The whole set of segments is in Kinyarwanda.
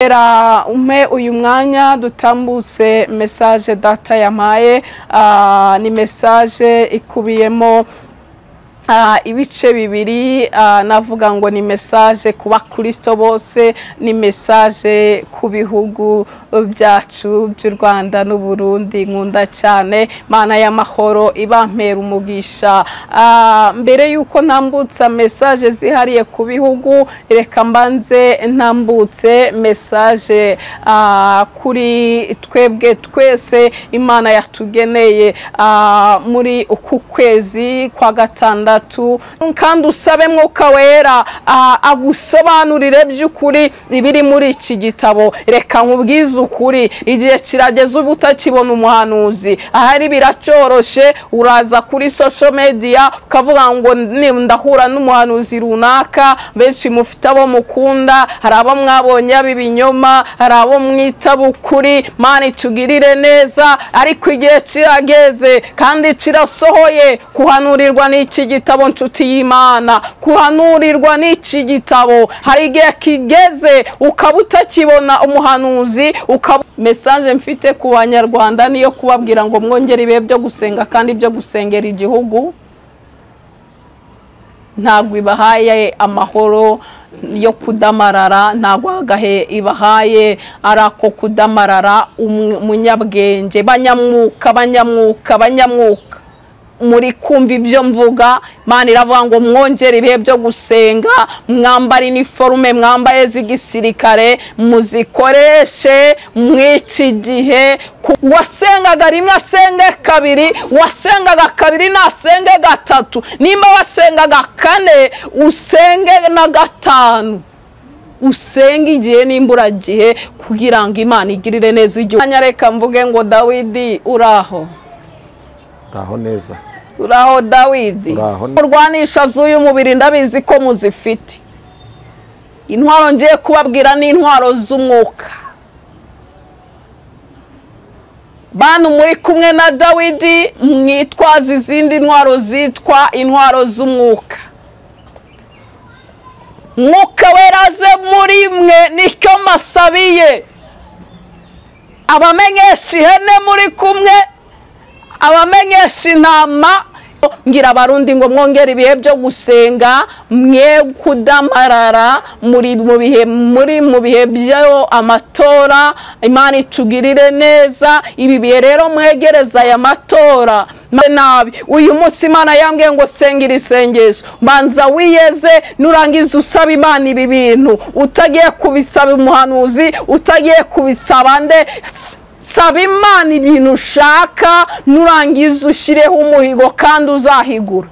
Era umpe uyu mwanya dutambutse message data yampaye, ni message ikubiyemo ibice bibiri. Navuga ngo ni message ku bakristo bose, ni message ku bihugu byacu by'u Rwanda n'u Burundi nkunda cyane. Mana y'amahoro ibampera umugisha. Mbere yuko ntambutsa message zihariye ku bihugu, reka mbanze ntambutse message kuri twebwe twese Imana yatugeneye muri uku kwezi kwa gatandatu. Kandi usabe Mwuka Wera agusobanurire by'ukuri ibiri muri iki gitabo. Reka nkubwize ukuri, igihe kirageze ubu utakibona umuhanuzi. Ahari biracoroshe, uraza kuri social media ukavuga ngo ndahura n'umuhanuzi runaka. Benshi mufite abo mukunda, hari abo mwabonye ab'ibinyoma, hari abo mwita bukuri. Mana itugirire neza, ariko igihe kirageze kandi kirasohoye kuhanurirwa n'iki gitabo. Nshuti y'Imana, kuhanurirwa n'iki gitabo. Hari igihe kigeze ukaba utakibona umuhanuzi. Ukaba message mfite ku banyarwanda niyo kubabwira ngo mwongere ibihe byo gusenga kandi byo gusengera igihugu. Ntabwo ibahaye amahoro yo kudamarara, ntabwo agahe ibahaye arako kudamarara. Umunyabwenge, banyamwuka, banyamwuka, banyamwuka, muri kumva ibyo mvuga. Imana iravuga ngo mwongere ibihe byo gusenga, mwambare iniforume mwambaye z'igisirikare, muzikoreshe mw'iki gihe. Wasengaga rimwe asenge kabiri, wasengaga kabiri nasenge gatatu, nimba wasengaga kane usenge na gatanu, usenge igihe n'imburagihe kugira ngo Imana igirire neza igihugu. Reka mvuge ngo Dawidi uraho. Uraho neza. Uraho Dawidi. Urwanisha z'uyu mubiri ndabizi ko muzifite. Intwaro ngiye kubabwira ni intwaro z'umwuka. Bantu muri kumwe na Dawidi, mwitwaza izindi ntwaro zitwa intwaro z'umwuka. Mwuka Wera aze muri mwe, nicyo masabiye. Abamenyesha ihene muri kumwe, abamenyesha intama. Ngira abarundi ngo mwongere ibihe byo gusenga, mwe kudamarara muri mu bihe, muri mu bihe byo amatora. Imana itugirire neza. Ibi bihe rero mwegereza aya matora nabi. Uyu munsi Imana yambwiye ngo senga isengesho, banza wiyeze, nurangiza usaba Imana ibi bintu. Utagiye kubisaba umuhanuzi, utagiye kubisaba nde, saba Imana ibintu ushaka, nurangiza ushireho umuhigo kandi uzahigura.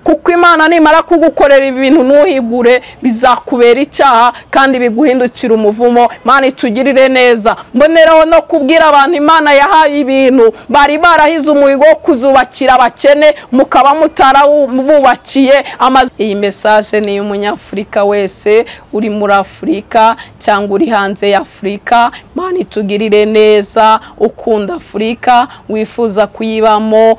Kuko Imana nimara kugukorera ibintu ntuhigure, bizakubera icyaha kandi biguhindukira umuvumo. Imana itugirire neza. Mboneraho no kubwira abantu Imana yahaye ibintu bari barahize umuhigo wo kuzubakira abakene, mukaba mutarabubakiye amazu. Iyi message ni y'umunyafurika wese uri muri Afurika cyangwa uri hanze ya Afurika. Imana itugirire neza, ukunda Afurika, wifuza kuyibamo.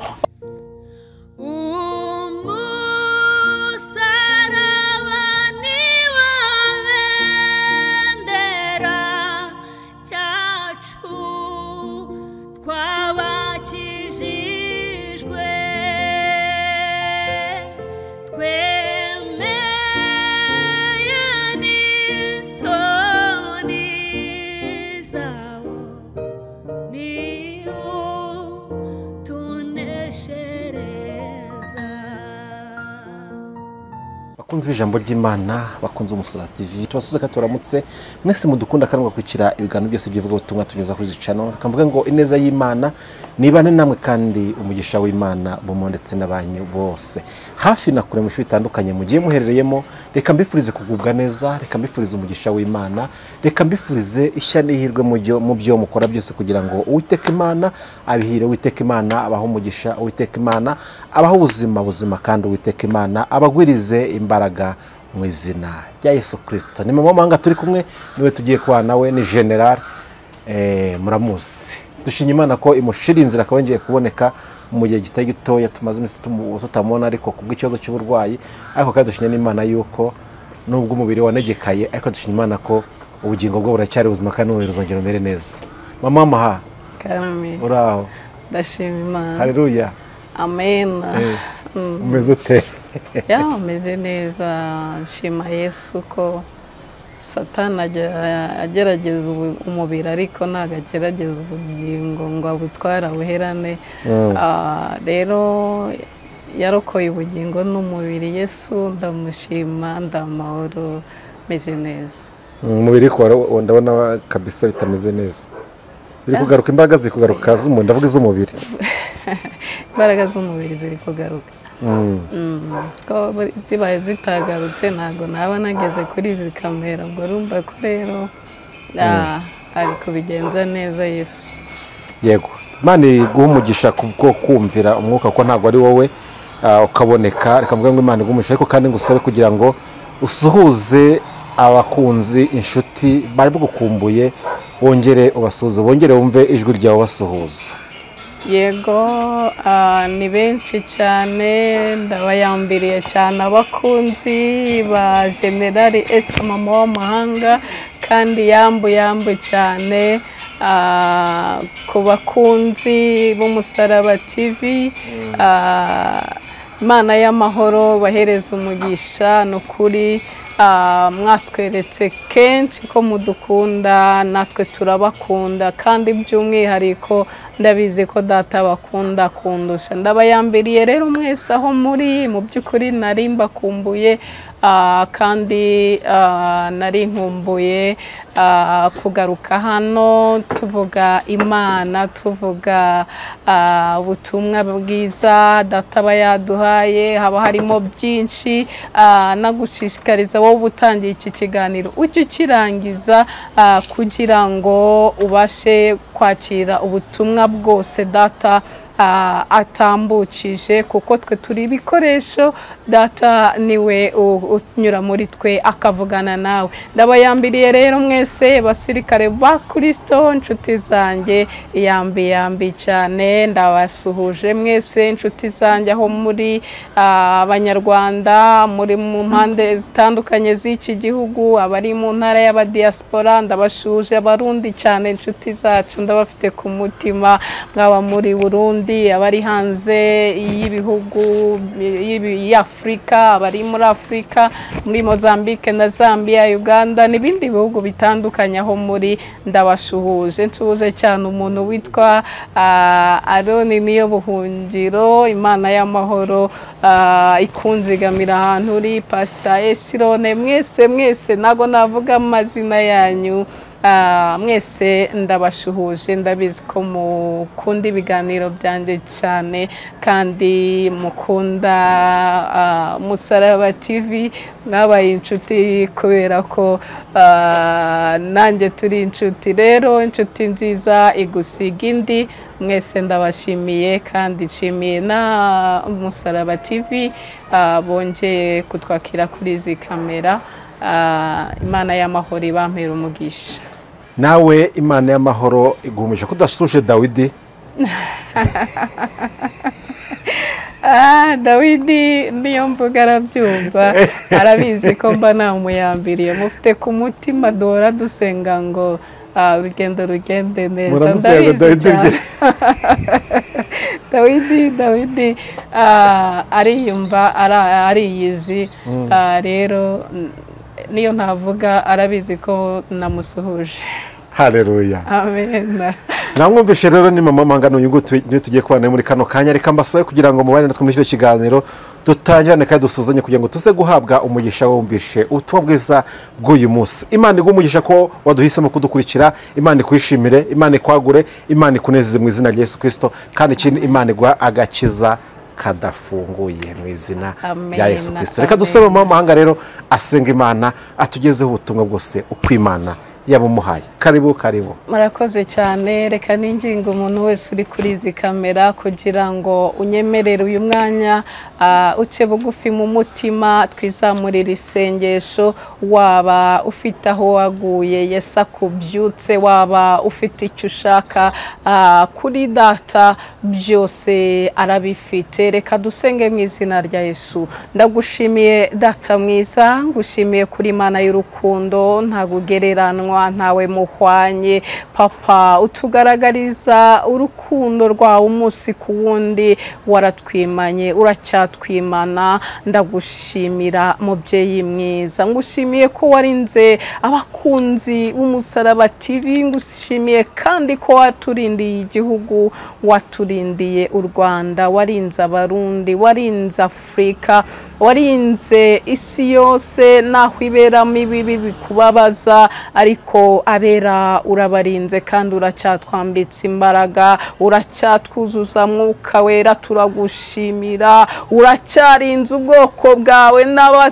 Bakunze ijambo ry'Imana, bakunze Umusaraba TV, tubasuze ka turamutse mwese mudukunda kandi mugakurikira ibiganiro byose by'ivuga ubutumwa tunyuza kuri izi channel. Reka ngo ineza y'Imana nibane namwe kandi umugisha w'Imana bumo ndetse n'abanyu bose hafi na kure mu bice bitandukanye mugiye muherereyemo. Reka mbifurize kugubwa neza, reka mbifurize umugisha w'Imana, reka mbifurize ishya n'ihirwe mu byo mukora byose kugira ngo Uwiteka Imana abihire, Uwiteka Imana abaho umugisha, Uwiteka Imana abaho ubuzima buzima kandi Uwiteka Imana abagwirize imbaraga mu izina rya Yesu Kristo. Ni mama manga turi kumwe niwe tugiye kwa nawe ni General muramuzi. Dushimye Imana ko imushira inzira akaba ngiye kuboneka mu gihe gitari gitoya tumaze iminsi tutamubona ariko kubw'ikibazo cy'uburwayi, ariko kandi dushimye n'Imana yuko nubwo umubiri wanegekaye ariko dushimye Imana ko Ubugingo bwo buracyari ubuzima kandi n'umubiri uzongera umere neza. Mama Maha, Karame. Uraho? Ndashima Imana. Haleluya. Amen. Umeze ute? Ya, umeze neza, nshima Yesu ko Satani agerageza umubiri ariko ntabwo agerageza ubugingo ngo abutware abuherane. Rero yarokoye ubugingo n'umubiri. Yesu ndamushima, ndamahoro, meze neza. Umubiri ko ndabona kabisa bitameze neza. Biri kugaruka, imbaraga ziri kugaruka z'umuntu, ndavuga iz'umubiri. Imbaraga z'umubiri ziri kugaruka. Ko zibaye zitagarutse ntabwo naba nageze kuri izi kamera. Ubwo urumva ko rero ari kubigenza neza Yesu. Yego, Imana iguhe umugisha kubwo kumvira umwuka, ko ntabwo ari wowe ukaboneka. Reka mvuge ngo Imana iguhe umugisha, ariko kandi ngusabe kugira ngo usuhuze abakunzi, inshuti bari bagukumbuye, wongere ubasuhuze, wongere wumve ijwi ryawe basuhuza. Yego, ni benshi cyane, ndabayambiriye cyane abakunzi ba General Esther mama w'amahanga, kandi yambu yambu cyane ku bakunzi b'Umusaraba TV. Imana y'amahoro bahereza umugisha, nukuri mwatweretse kenshi ko mudukunda, natwe turabakunda, kandi by'umwihariko ndabizi ko data bakunda kundusha. Ndabayambiriye rero mwese aho muri, mu by'ukuri nari mbakumbuye, kandi nari nkumbuye kugaruka hano tuvuga Imana, tuvuga ubutumwa bwiza data aba yaduhaye. Haba harimo byinshi. Nagushishikariza wowe utangiye iki kiganiro ujye ukirangiza kugira ngo ubashe kwakira ubutumwa bwose data atambukije, kuko twe turi ibikoresho, data niwe unyura muri twe akavugana nawe. Ndabayambiriye rero mwese basirikare ba Kristo, inshuti zanjye, yambi yambi cyane, ndabasuhuje mwese inshuti zanjye aho muri, abanyarwanda muri mu mpande zitandukanye z'iki gihugu, abari mu ntara y'abadiaspora ndabashuhuje, abarundi cyane inshuti zacu ndabafite ku mutima, mwaba muri Burundi, abari hanze y'ibihugu y'Afrika, abari muri Afrika, muri Mozambique na Zambia, Uganda n'ibindi bihugu bitandukanye aho muri, ndabashuhuje. Nsuhuje cyane umuntu witwa Aroni niyo buhungiro, Imana y'amahoro ikunzigamira ahantu uri, Pastor Esirone, mwese mwese nago navuga amazina yanyu. Mwese ndabashuhuje, ndabizi ko mukunda ibiganiro byanjye cyane kandi mukunda Musaraba TV, mwabaye inshuti kubera ko nanjye turi inshuti. Rero inshuti nziza igusiga indi. Mwese ndabashimiye kandi nshimiye na Musaraba TV bongeye kutwakira kuri izi kamera. Imana y'amahoro ibampera umugisha. Nawe Imana y'amahoro igumisha kudasuje Dawidi. Dawidi niyo mvuga arabyumva, arabizi ko mba namuyambiriye, mufite ku mutima, duhora dusenga ngo urugendo rugende neza. Ndabizi cyane Dawidi ariyumva, ariyizi, rero niyo ntavuga arabizi ko namusuhuje. Haleluya. Amen. Namwumvishe rero ni mama Mangano uyu nguyu tugiye kubana muri kano kanya. Reka mbasabe kugira ngo mubane natwe muri kino kiganiro, dutangirane kandi dusuzanye kugira ngo tuze guhabwa umugisha wumvishe ubutumwa bwiza bw'uyu munsi. Imana iguhe umugisha ko waduhisemo kudukurikira, Imana ikwishimire, Imana ikwagure, Imana ikunezeze mu izina rya Yesu Kristo, kandi ikindi Imana iguha agakiza kadafunguye mu izina rya Yesu Kristo. Reka dusabe mama Mahanga rero asenga Imana atugezeho ubutumwa bwose uko Imana yabumuhaye. Karibu karibu. Murakoze cyane. Reka ninginga umuntu wese uri kuri izi kamera kugira ngo unyemerere uyu mwanya, uce bugufi mu mutima, twizamurire isengesho. Waba ufite aho waguye, Yesu akubyutse, waba ufite icyo ushaka kuri data, byose arabifite. Reka dusenge mu izina rya Yesu. Ndagushimiye data mwiza, ngushimiye kuri Imana y'urukundo, ntagugereranwa, ntawe muhwanye. Papa, utugaragariza urukundo rwawe umunsi ku wundi, waratwimanye, uracyatwimana. Ndagushimira mubyeyi mwiza, ngushimiye ko warinze abakunzi b'Umusaraba TV, ngushimiye kandi ko waturindiye igihugu, waturindiye u Rwanda, warinze Abarundi, warinze Afurika, warinze isi yose, naho iberamo ibibi bikubabaza, ariko abera urabarinze kandi uracyatwambitse imbaraga, uracyatwuzuza Mwuka Wera, turagushimira. Uracyarinze ubwoko bwawe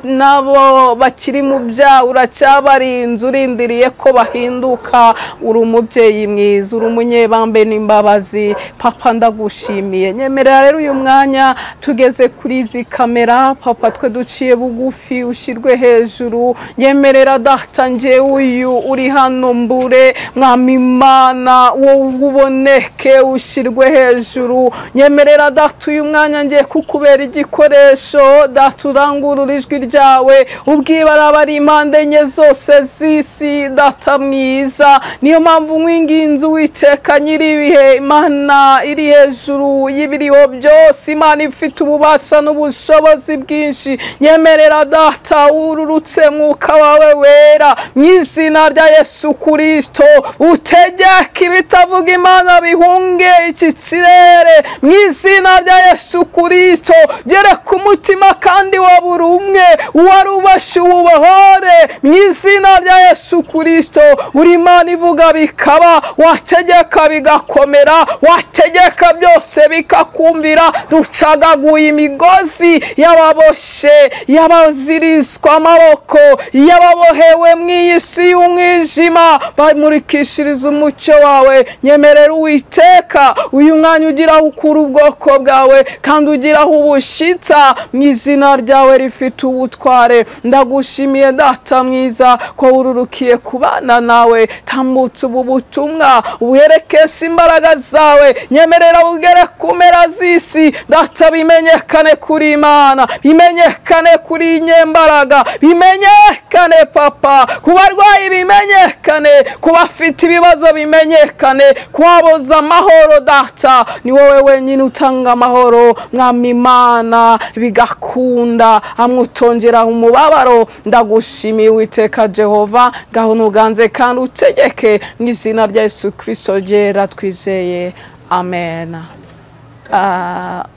n'abo bakiri mu byaha, uracyabarinze, urindiriye ko bahinduka. Uri umubyeyi mwiza, uri umunyebambe n'imbabazi. Papa, ndagushimiye. Nyemerera rero uyu mwanya tugeze kuri izi kamera, papa, twe duciye bugufi, ushyirwe hejuru. Nyemerera data, njyewe uyu uri hano mbure, Mwami Imana, wowe uboneke, ushyirwe hejuru. Nyemerera data, uyu mwanya ngiye kukubera igikoresho. Data, urangurura ijwi ryawe, ubwibara bari impande enye zose z'isi. Data mwiza, niyo mpamvu nkwinginze Uwiteka nyir'ibihe, Imana iri hejuru y'ibiriho byose, Imana ifite ububasha n'ubushobozi bwinshi. Nyemerera data, wururutse Mwuka wawe Wera, mu izina rya Yesu Kristo, utegeke ibitavuga Imana bihunge iki kirere, mu izina rya Yesu Kristo. Gere ku mutima kandi wa buri umwe wari ubasha ububohore, mu izina rya Yesu Kristo. Uri Imana ivuga bikaba, wategeka bigakomera, wategeka byose bikakumvira. Ducagaguye imigozi y'ababoshe, y'abaziriswa amaboko, y'ababohewe mu iyi si y'umwijima, bamurikishiriza umucyo wawe. Nyemerera Uwiteka uyu mwanya ugira aho ukura ubwoko bwawe, kandi ugira aho ubushyitsa, mu izina ryawe rifite ubutware. Ndagushimiye data mwiza ko wururukiye kubana nawe. Tambutse ubu butumwa, ubuherekeshe imbaraga zawe. Nyemerera bugere ku mpera z'isi, data, bimenyekane kuri Imana, bimenyekane kuri nyembaraga, bimenyekane papa, ku barwayi bimenyekane, ku bafite ibibazo bimenyekane, kubaboza amahoro. Data, ni wowe wenyine utanga amahoro, Mwami Imana, bigakunda amutongeraho umubabaro. Ndagushimiye Uwiteka Jehova, ngaho nuganze kandi utegeke, mu izina rya Yesu Kristo ryera twizeye, amen.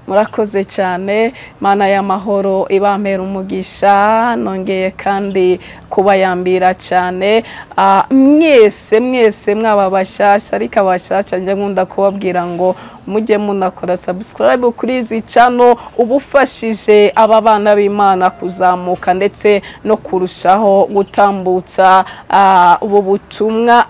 Murakoze cyane. Mana y'amahoro ibampera umugisha, nongeye kandi kubayambira cyane. Mwese mwese mwaba bashyashya, ariko abashyashya njya nkunda kubabwira ngo mujye munakora subscribe kuri izi channel, ubufashije aba bana b'Imana kuzamuka ndetse no kurushaho gutambutsa ubu butumwa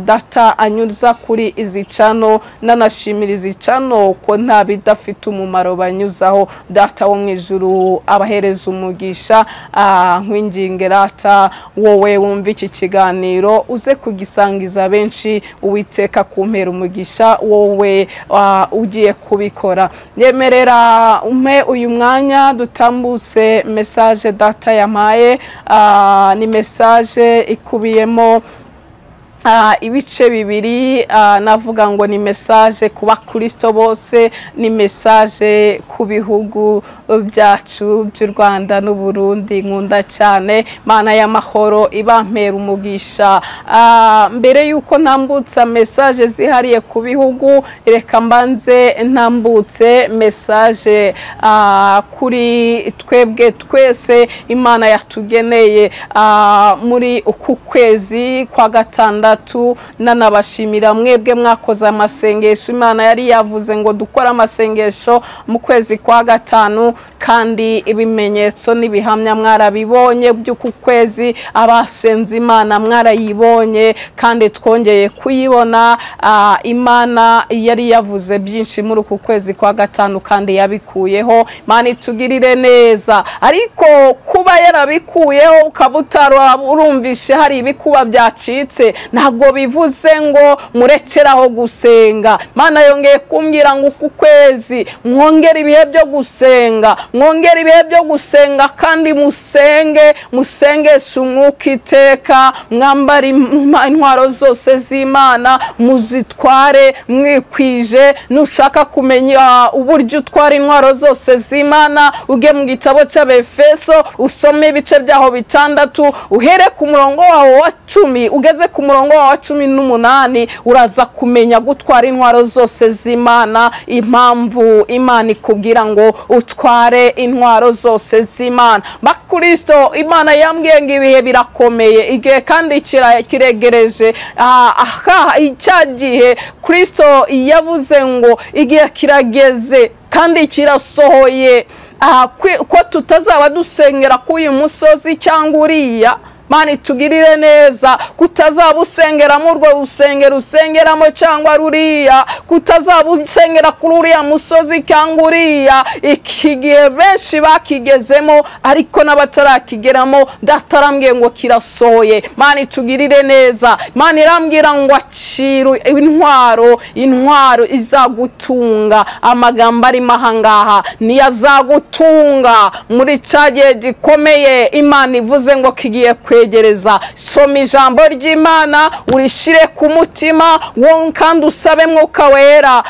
data anyuza kuri izi channel. Nanashimira izi channel ko nta bidafite umumaro banyuzaho. Data wo mu ijuru abahereza umugisha. Nkwinginge rata, wowe wumva iki kiganiro uze kugisangiza benshi. Uwiteka kumpera umugisha, wowe ugiye kubikora. Nyemerera umpe uyu mwanya dutambutse message data yampaye. Ni message ikubiyemo ibice bibiri. Navuga ngo ni message ku bakristo bose, ni message ku bihugu byacu by'u Rwanda n'u Burundi nkunda cyane. Mana y'amahoro ibampera umugisha. Mbere yuko ntambutsa message zihariye ku bihugu, reka mbanze ntambutse message kuri twebwe twese Imana yatugeneye muri uku kwezi kwa gatandatu. gatandatu, nanabashimira mwebwe mwakoze amasengesho. Imana yari yavuze ngo dukore amasengesho mu kwezi kwa gatanu, kandi ibimenyetso n'ibihamya mwarabibonye by'uku kwezi. Abasenze Imana mwarayibonye kandi twongeye kuyibona. Imana yari yavuze byinshi muri uku kwezi kwa gatanu kandi yabikuyeho. Imana itugirire neza. Ariko kuba yarabikuyeho ukaba urumvishe hari ibikuba byacitse, ntabwo bivuze ngo murekeraho gusenga. Imana yongeye kumbwira ngo uku kwezi mwongere ibihe byo gusenga, mwongere ibihe byo gusenga, kandi musenge, musengeshe umwuka iteka, mwambare intwaro zose z'Imana, muzitware mwikwije. Nushaka kumenya uburyo utwara intwaro zose z'Imana, uge mu gitabo cy'Abefeso usome ibice byaho 6, uhere ku murongo wawo wa 10 ugeze ku murongo wa 18, uraza kumenya gutwara intwaro zose z'Imana. Impamvu Imana ikubwira ngo utware intwaro zose z'Imana. Bakristo, Imana yambwiye ngo ibihe birakomeye, igihe kandi kiregereje. Icya gihe Kristo yavuze ngo igihe kirageze kandi kirasohoye, ko tutazaba dusengera kuri uyu musozi cyangwa uriya. Imana itugirire neza. Kutazaba usengeramo urwo rusengero usengeramo cyangwa ruriya, kutazaba usengera kuri uriya musozi cyangwa uriya. Iki gihe benshi bakigezemo ariko n'abatarakigeramo, ndatarambwiye ngo kirasohoye. Imana itugirire neza. Imana irambwira ngo acira intwaro, intwaro izagutunga. Amagambo arimo ahangaha niyo azagutunga muri cya gihe gikomeye Imana ivuze ngo kigiye kwegereza. Soma ijambo ry'Imana urishire ku mutima, wowe kandi usabe Mwuka Wera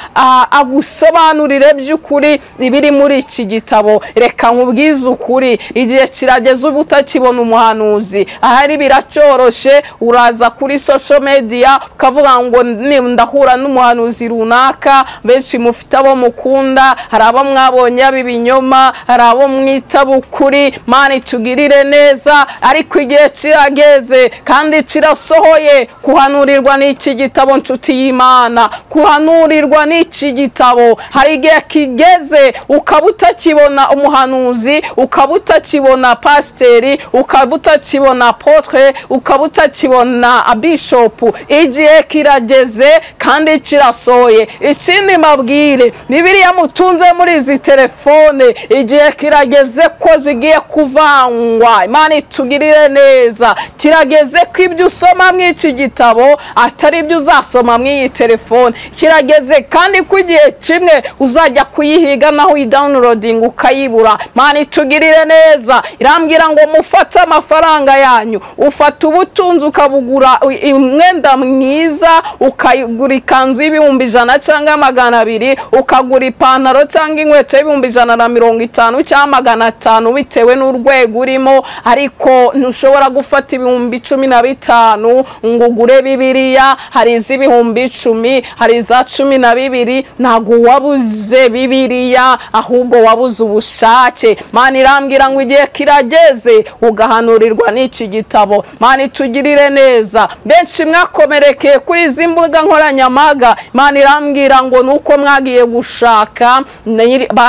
agusobanurire by'ukuri ibiri muri iki gitabo. Reka nkubwize ukuri, igihe kirageze ubu utakibona umuhanuzi. Ahari biracyoroshe, uraza kuri social media ukavuga ngo ndahura n'umuhanuzi runaka. Benshi mufite abo mukunda, hari abo mwabonye ab'ibinyoma, hari abo mwita bukuri. Imana itugirire neza. Ariko igihe kirageze kandi kirasohoye kuhanurirwa n'iki gitabo, nshuti y'Imana, kuhanurirwa n'iki gitabo. Hari igihe kigeze ukaba utakibona umuhanuzi, ukaba utakibona pasiteri, ukaba utakibona apotre, ukaba utakibona bishopu. Igihe kirageze kandi kirasohoye. Ikindi mbabwire, Bibiliya mutunze muri izi telefone, igihe kirageze ko zigiye kuvangwa. Imana itugirire neza. Kirageze ko ibyo usoma mu iki gitabo atari ibyo uzasoma mu iyi telefone. Kirageze kandi ko igihe kimwe uzajya kuyihiga naho uyidownloading ukayibura. Imana itugirire neza. Irambwira ngo mufate amafaranga yanyu, ufate ubutunzi ukabugura umwenda mwiza, ukagura ikanzu y'ibihumbi 100 cyangwa 200, ukagura ipantaro cyangwa inkweto y'ibihumbi 150 cyangwa 500 bitewe n'urwego urimo. Ariko ntushobora gufata ibihumbi 15 ngo ugure Bibiliya. Hari iz'ibihumbi 10, hari iza 12. Ntabwo wabuze Bibiliya, ahubwo wabuze ubushake. Imana irambwira ngo igihe kirageze ugahanurirwa n'iki gitabo. Imana itugirire neza. Benshi mwakomerekeye kuri izi mbuga nkoranyambaga. Imana irambwira ngo nuko mwagiye gushaka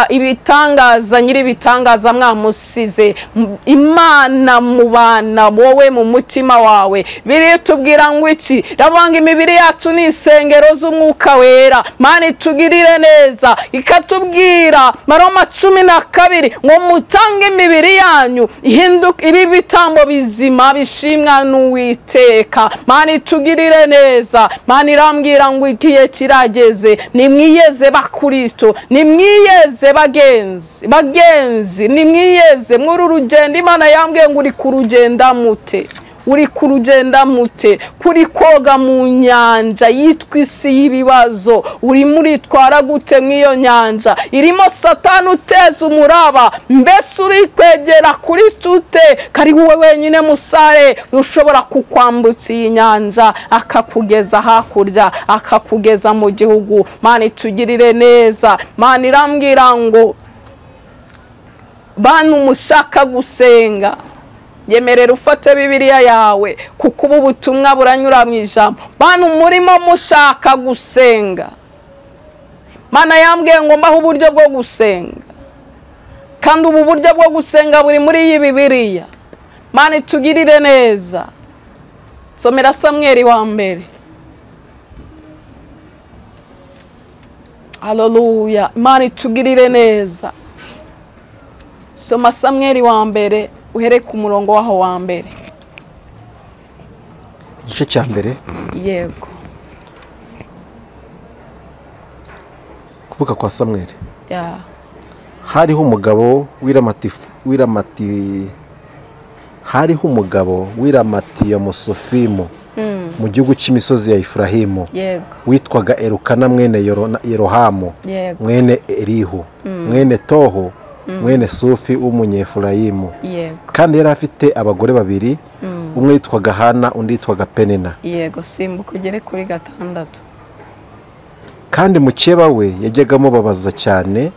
ibitangaza, nyiri ibitangaza mwamusize. Imana mubana wowe mu mutima wawe. Biri tubwira ngo iki? Ravanga imibiri yacu ni isengero z'umwuka wera. Imana itugirire neza. Ikatubwira Maroma 12 ngo mutange imibiri yanyu ihinduke ibi bitambo bizima bishimwa n'Uwiteka. Imana itugirire neza. Imana irambwira ngo igihe kirageze, nimwiyeze bakristo, nimwiyeze bagenzi, bagenzi nimwiyeze muri urugendo. Imana yambwiye ngo uri kurugenda mute, uri kurugenda mute, kuri koga mu nyanja yitwa isi y'ibibazo, uri muritwara gute mw'iyo nyanja irimo Satani uteza umuraba? Mbese uri kwegera Kristo ute? Kari wowe wenyine musare ushobora kukwambutsa iyi nyanja akakugeza hakurya, akakugeza mu gihugu. Imana itugirire neza. Imana irambwira ngo bantu mushaka gusenga, Yemerera ufate Bibiliya yawe, kuko ubu butumwa buranyura mu ijambo. Bantu murimo mushaka gusenga, Mana yambwiye ngo mbaho uburyo bwo gusenga, kandi ubu buryo bwo gusenga buri muri iyi Bibiliya. Mana itugirire neza. Somera Samweli wa mbere. Haleluya. Imana itugirire neza. Soma Samweli wa mbere uhere ku murongo waho wa mbere. Igice cya mbere. Yego. Kuvuka kwa Samweli. Ya. Hariho umugabo w'iramati ya Musofimu mu gihugu cy'imisozi ya Efurahimu, witwaga Elukana mwene Yerohamu, mwene Elihu, mwene Tohu, mwene Sufi w'Umunyefurayimu. Kandi yari afite abagore babiri, umwe yitwaga Hana, undi yitwaga Penina. Yego, simbuka ugere kuri 6. Kandi mukeba we yajyaga amubabaza cyane,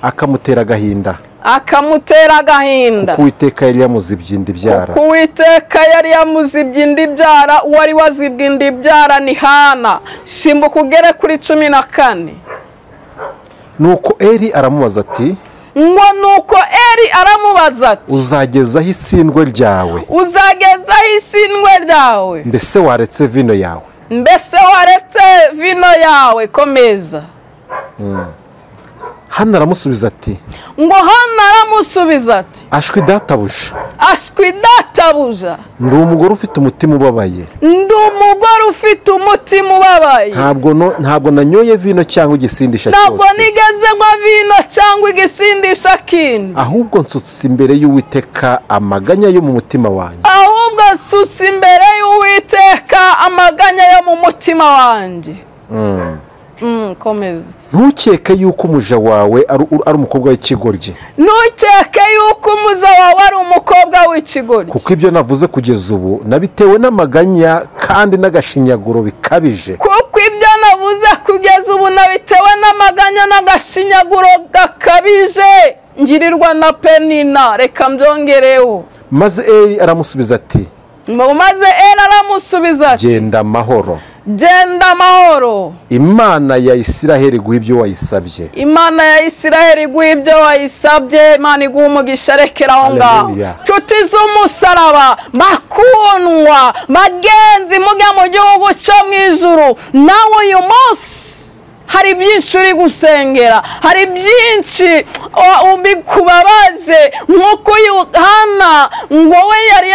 akamutera agahinda. Akamutera agahinda. Kuko Uwiteka yari yamuzibye inda ibyara. Kuko Uwiteka yari yamuzibye inda ibyara. Uwari wazibwe inda ibyara ni Hana. Simbuka ugere kuri 14. Nuko Eli aramubaza ati, ngo nuko Eli aramubaza ati, uzagezaho isindwe ryawe? Uzagezaho isindwe ryawe? Mbese waretse vino yawe? Mbese waretse vino yawe? Komeza. Hana aramusubiza ati, ngo Hana aramusubiza ati, ashwi databuja, ashwi databuja, ndi umugore ufite umutima ubabaye, ndi umugore ufite umutima ubabaye, ntabwo nanyoye vino cyangwa igisindisha cyose, ntabwo nigeze nywa vino cyangwa igisindisha kindi, ahubwo nsutse imbere y'Uwiteka amaganya yo mu mutima wanjye, ahubwo nsutse imbere y'Uwiteka amaganya yo mu mutima wanjye. Komeza. Ntukeke yuko umuja wawe ari umukobwa w'ikigoryi. Ntukeke yuko umuja wawe ari umukobwa w'ikigoryi. Kuko ibyo navuze kugeza ubu nabitewe n'amaganya kandi n'agashinyaguro bikabije. Kuko ibyo navuze kugeza ubu nabitewe n'amaganya n'agashinyaguro gakabije ngirirwa na Penina. Reka mbyongereho. Maze Eli aramusubiza ati, maze Eli aramusubiza ati, genda amahoro. Genda amahoro. Imana ya Isiraheli iguha ibyo wayisabye. Imana ya Isiraheli iguha ibyo wayisabye. Imana iguha umugisha. Rekera aho ngaho. Nshuti z'umusaraba, bakundwa, bagenzi mujya mu gihugu cyo mu ijuru, nawe uyu munsi hari byinshi uri gusengera, hari byinshi bikubabaze. Nk'uko Hana ngo we yari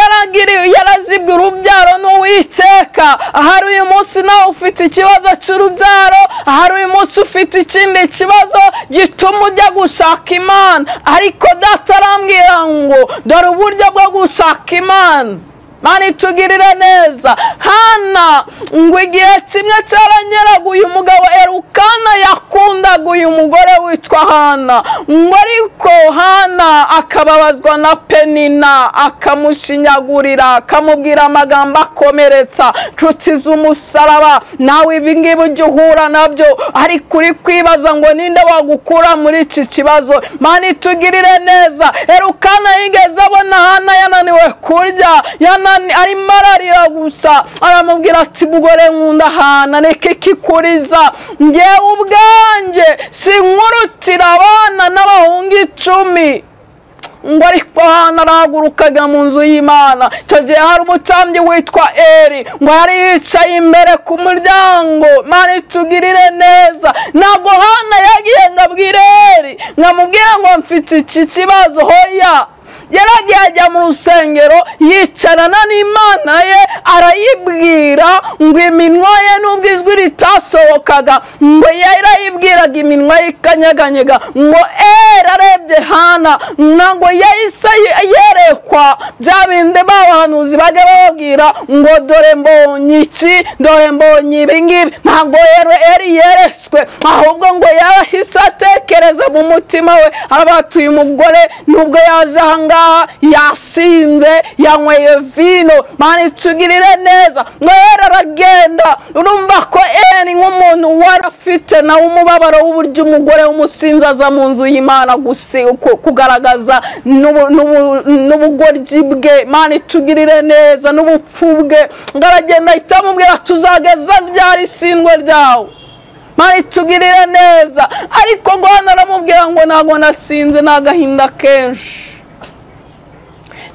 yarazibwe urubyaro n'Uwiteka, ahari uyu munsi nawe ufite ikibazo cy'urubyaro, ahari uyu munsi ufite ikindi kibazo gituma ujya gushaka Imana. Ariko data arambwira ngo dore uburyo bwo gushaka Imana. Mana itugirire neza. Hana ngo igihe kimwe cyaranyeraga uyu mugabo Elukana yakundaga uyu mugore witwa Hana, ngo ariko Hana akababazwa na Penina, akamushinyagurira, akamubwira amagambo akomeretsa. Nshuti z'umusaraba, nawe ibi ngibi ujya uhura nabyo, ariko uri kwibaza ngo ninde wagukura muri iki kibazo. Mana itugirire neza. Elukana yigeze abona Hana yananiwe kurya, arimo ararira gusa, aramubwira ati, mugore nkunda Hana, reka ikikuriza, ngewe ubwanjye sinkurutira abana n'abahungu 10. Ngo ariko Hana arahagurukaga mu nzu y'Imana. Icyo gihe hari umutambyi witwa Eli, ngo yari yicaye imbere ku muryango. Mana itugirire neza. Ntabwo Hana yagiye ngo abwire Eli, nkamubwira ngo mfite iki kibazo. Hoya, yaragiye ajya mu rusengero, yicarana n'Imana ye, arayibwira ngo iminwa ye nubwo ijwi ritasohokaga, ngo yarayibwiraga iminwa ye ikanyeganyega. Ngo Eli arebye Hana, ngo yahise yerekwa bya bindi babahanuzi bajya bababwira ngo dore mbonye iki, dore mbonye ibi ngibi. Ntabwo Eli yeretswe, ahubwo ngo yahise atekereza mu mutima we, arabatuye umugore nubwo yaje aha ngaha Ahangaha yasinze, yanyweye vino. Mana itugirire neza. Mwera aragenda. Urumva ko Eri nk'umuntu wari afite nawe umubabaro w'uburyo umugore w'umusinzi aza mu nzu y'Imana kugaragaza n'ubugoryi bwe. Mana itugirire neza, n'ubupfu bwe. Ngo aragenda ahita amubwira, tuzageza ryari isindwe ryawe? Mana itugirire neza. Ariko ngo hano aramubwira ngo ntabwo nasinze, ni agahinda kenshi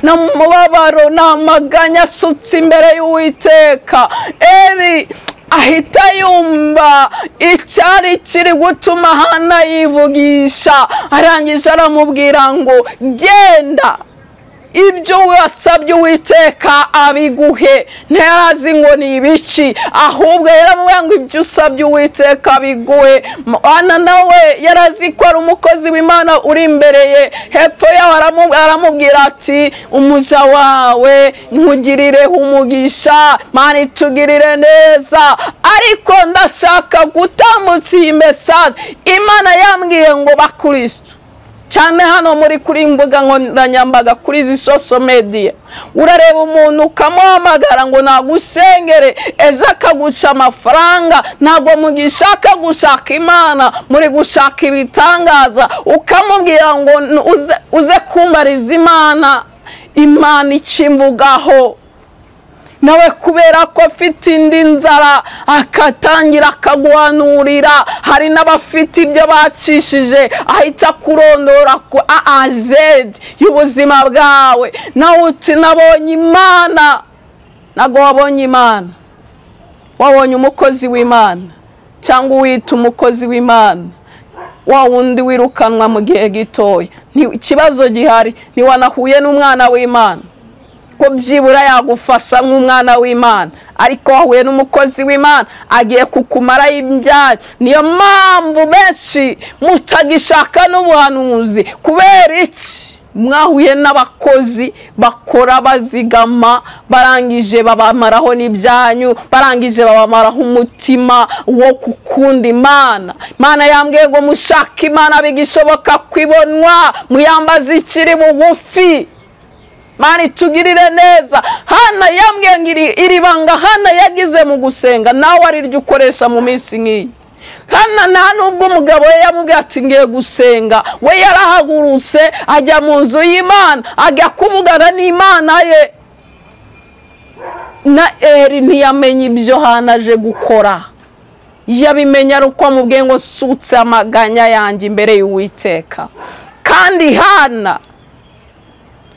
n'umubabaro n'amaganya asutse imbere y'Uwiteka. Eri ahita yumva icyari kiri gutuma Hana yivugisha. Arangije aramubwira ngo genda, ibyo wasabye Uwiteka abiguhe. Ntiyarazi ngo ni ibiki, ahubwo yaramubwira ngo ibyo usabye Uwiteka abiguhe. Hana nawe yarazi ko ari umukozi w'Imana uri imbere ye. Hepfo yaho aramubwira ati umuja wawe nkugirireho umugisha, Mana itugirire neza. Ariko ndashaka gutambutsa iyi message. Imana yambwiye ngo bakristo cyane hano muri kuri imbuga nkoranyambaga, kuri izi social media, urareba umuntu ukamuhamagara ngo nagusengere, ejo akaguca amafaranga. Ntabwo mugishaka gushaka Imana, muri gushaka ibitangaza. Ukamubwira ngo uze kumbariza Imana, Imana ikimvugaho. Nawe kubera ko afite indi nzara akatangira akaguhanurira. Hari n'abafite ibyo bacishije, ahita kurondora ku A a Z y'ubuzima bwawe. Nawe uti nabonye Imana. Ntabwo wabonye Imana, wabonye umukozi w'Imana, cyangwa uwita umukozi w'Imana wa wundi wirukanwa mu gihe gitoya. Ikibazo gihari, ntiwanahuye n'umwana w'Imana ko byibura yagufasha nk'umwana w'Imana, ariko wahuye n'umukozi w'Imana agiye kukumara ibyaha. Niyo mpamvu benshi mutagishaka n'ubuhanuzi. Kubera iki? Mwahuye n'abakozi bakora bazigama, barangije babamaraho n'ibyanyu, barangije babamaraho umutima wo gukunda Imana. Imana yambwiye ngo mushake Imana bigishoboka kwibonwa, muyambaze ikiri bugufi. Mana itugirire neza. Hana yambwiye ngo iri banga Hana yagize mu gusenga, nawe ariryo ukoresha mu minsi nk'iyi. Hana nta nubwo umugabo we yamubwiye ati ngiye gusenga, we yarahagurutse ajya mu nzu y'Imana, ajya kuvugana n'Imana ye. Na Eri ntiyamenye ibyo Hana aje gukora, yabimenya ari uko amubwiye ngo sutse amaganya yanjye imbere y'Uwiteka. Kandi Hana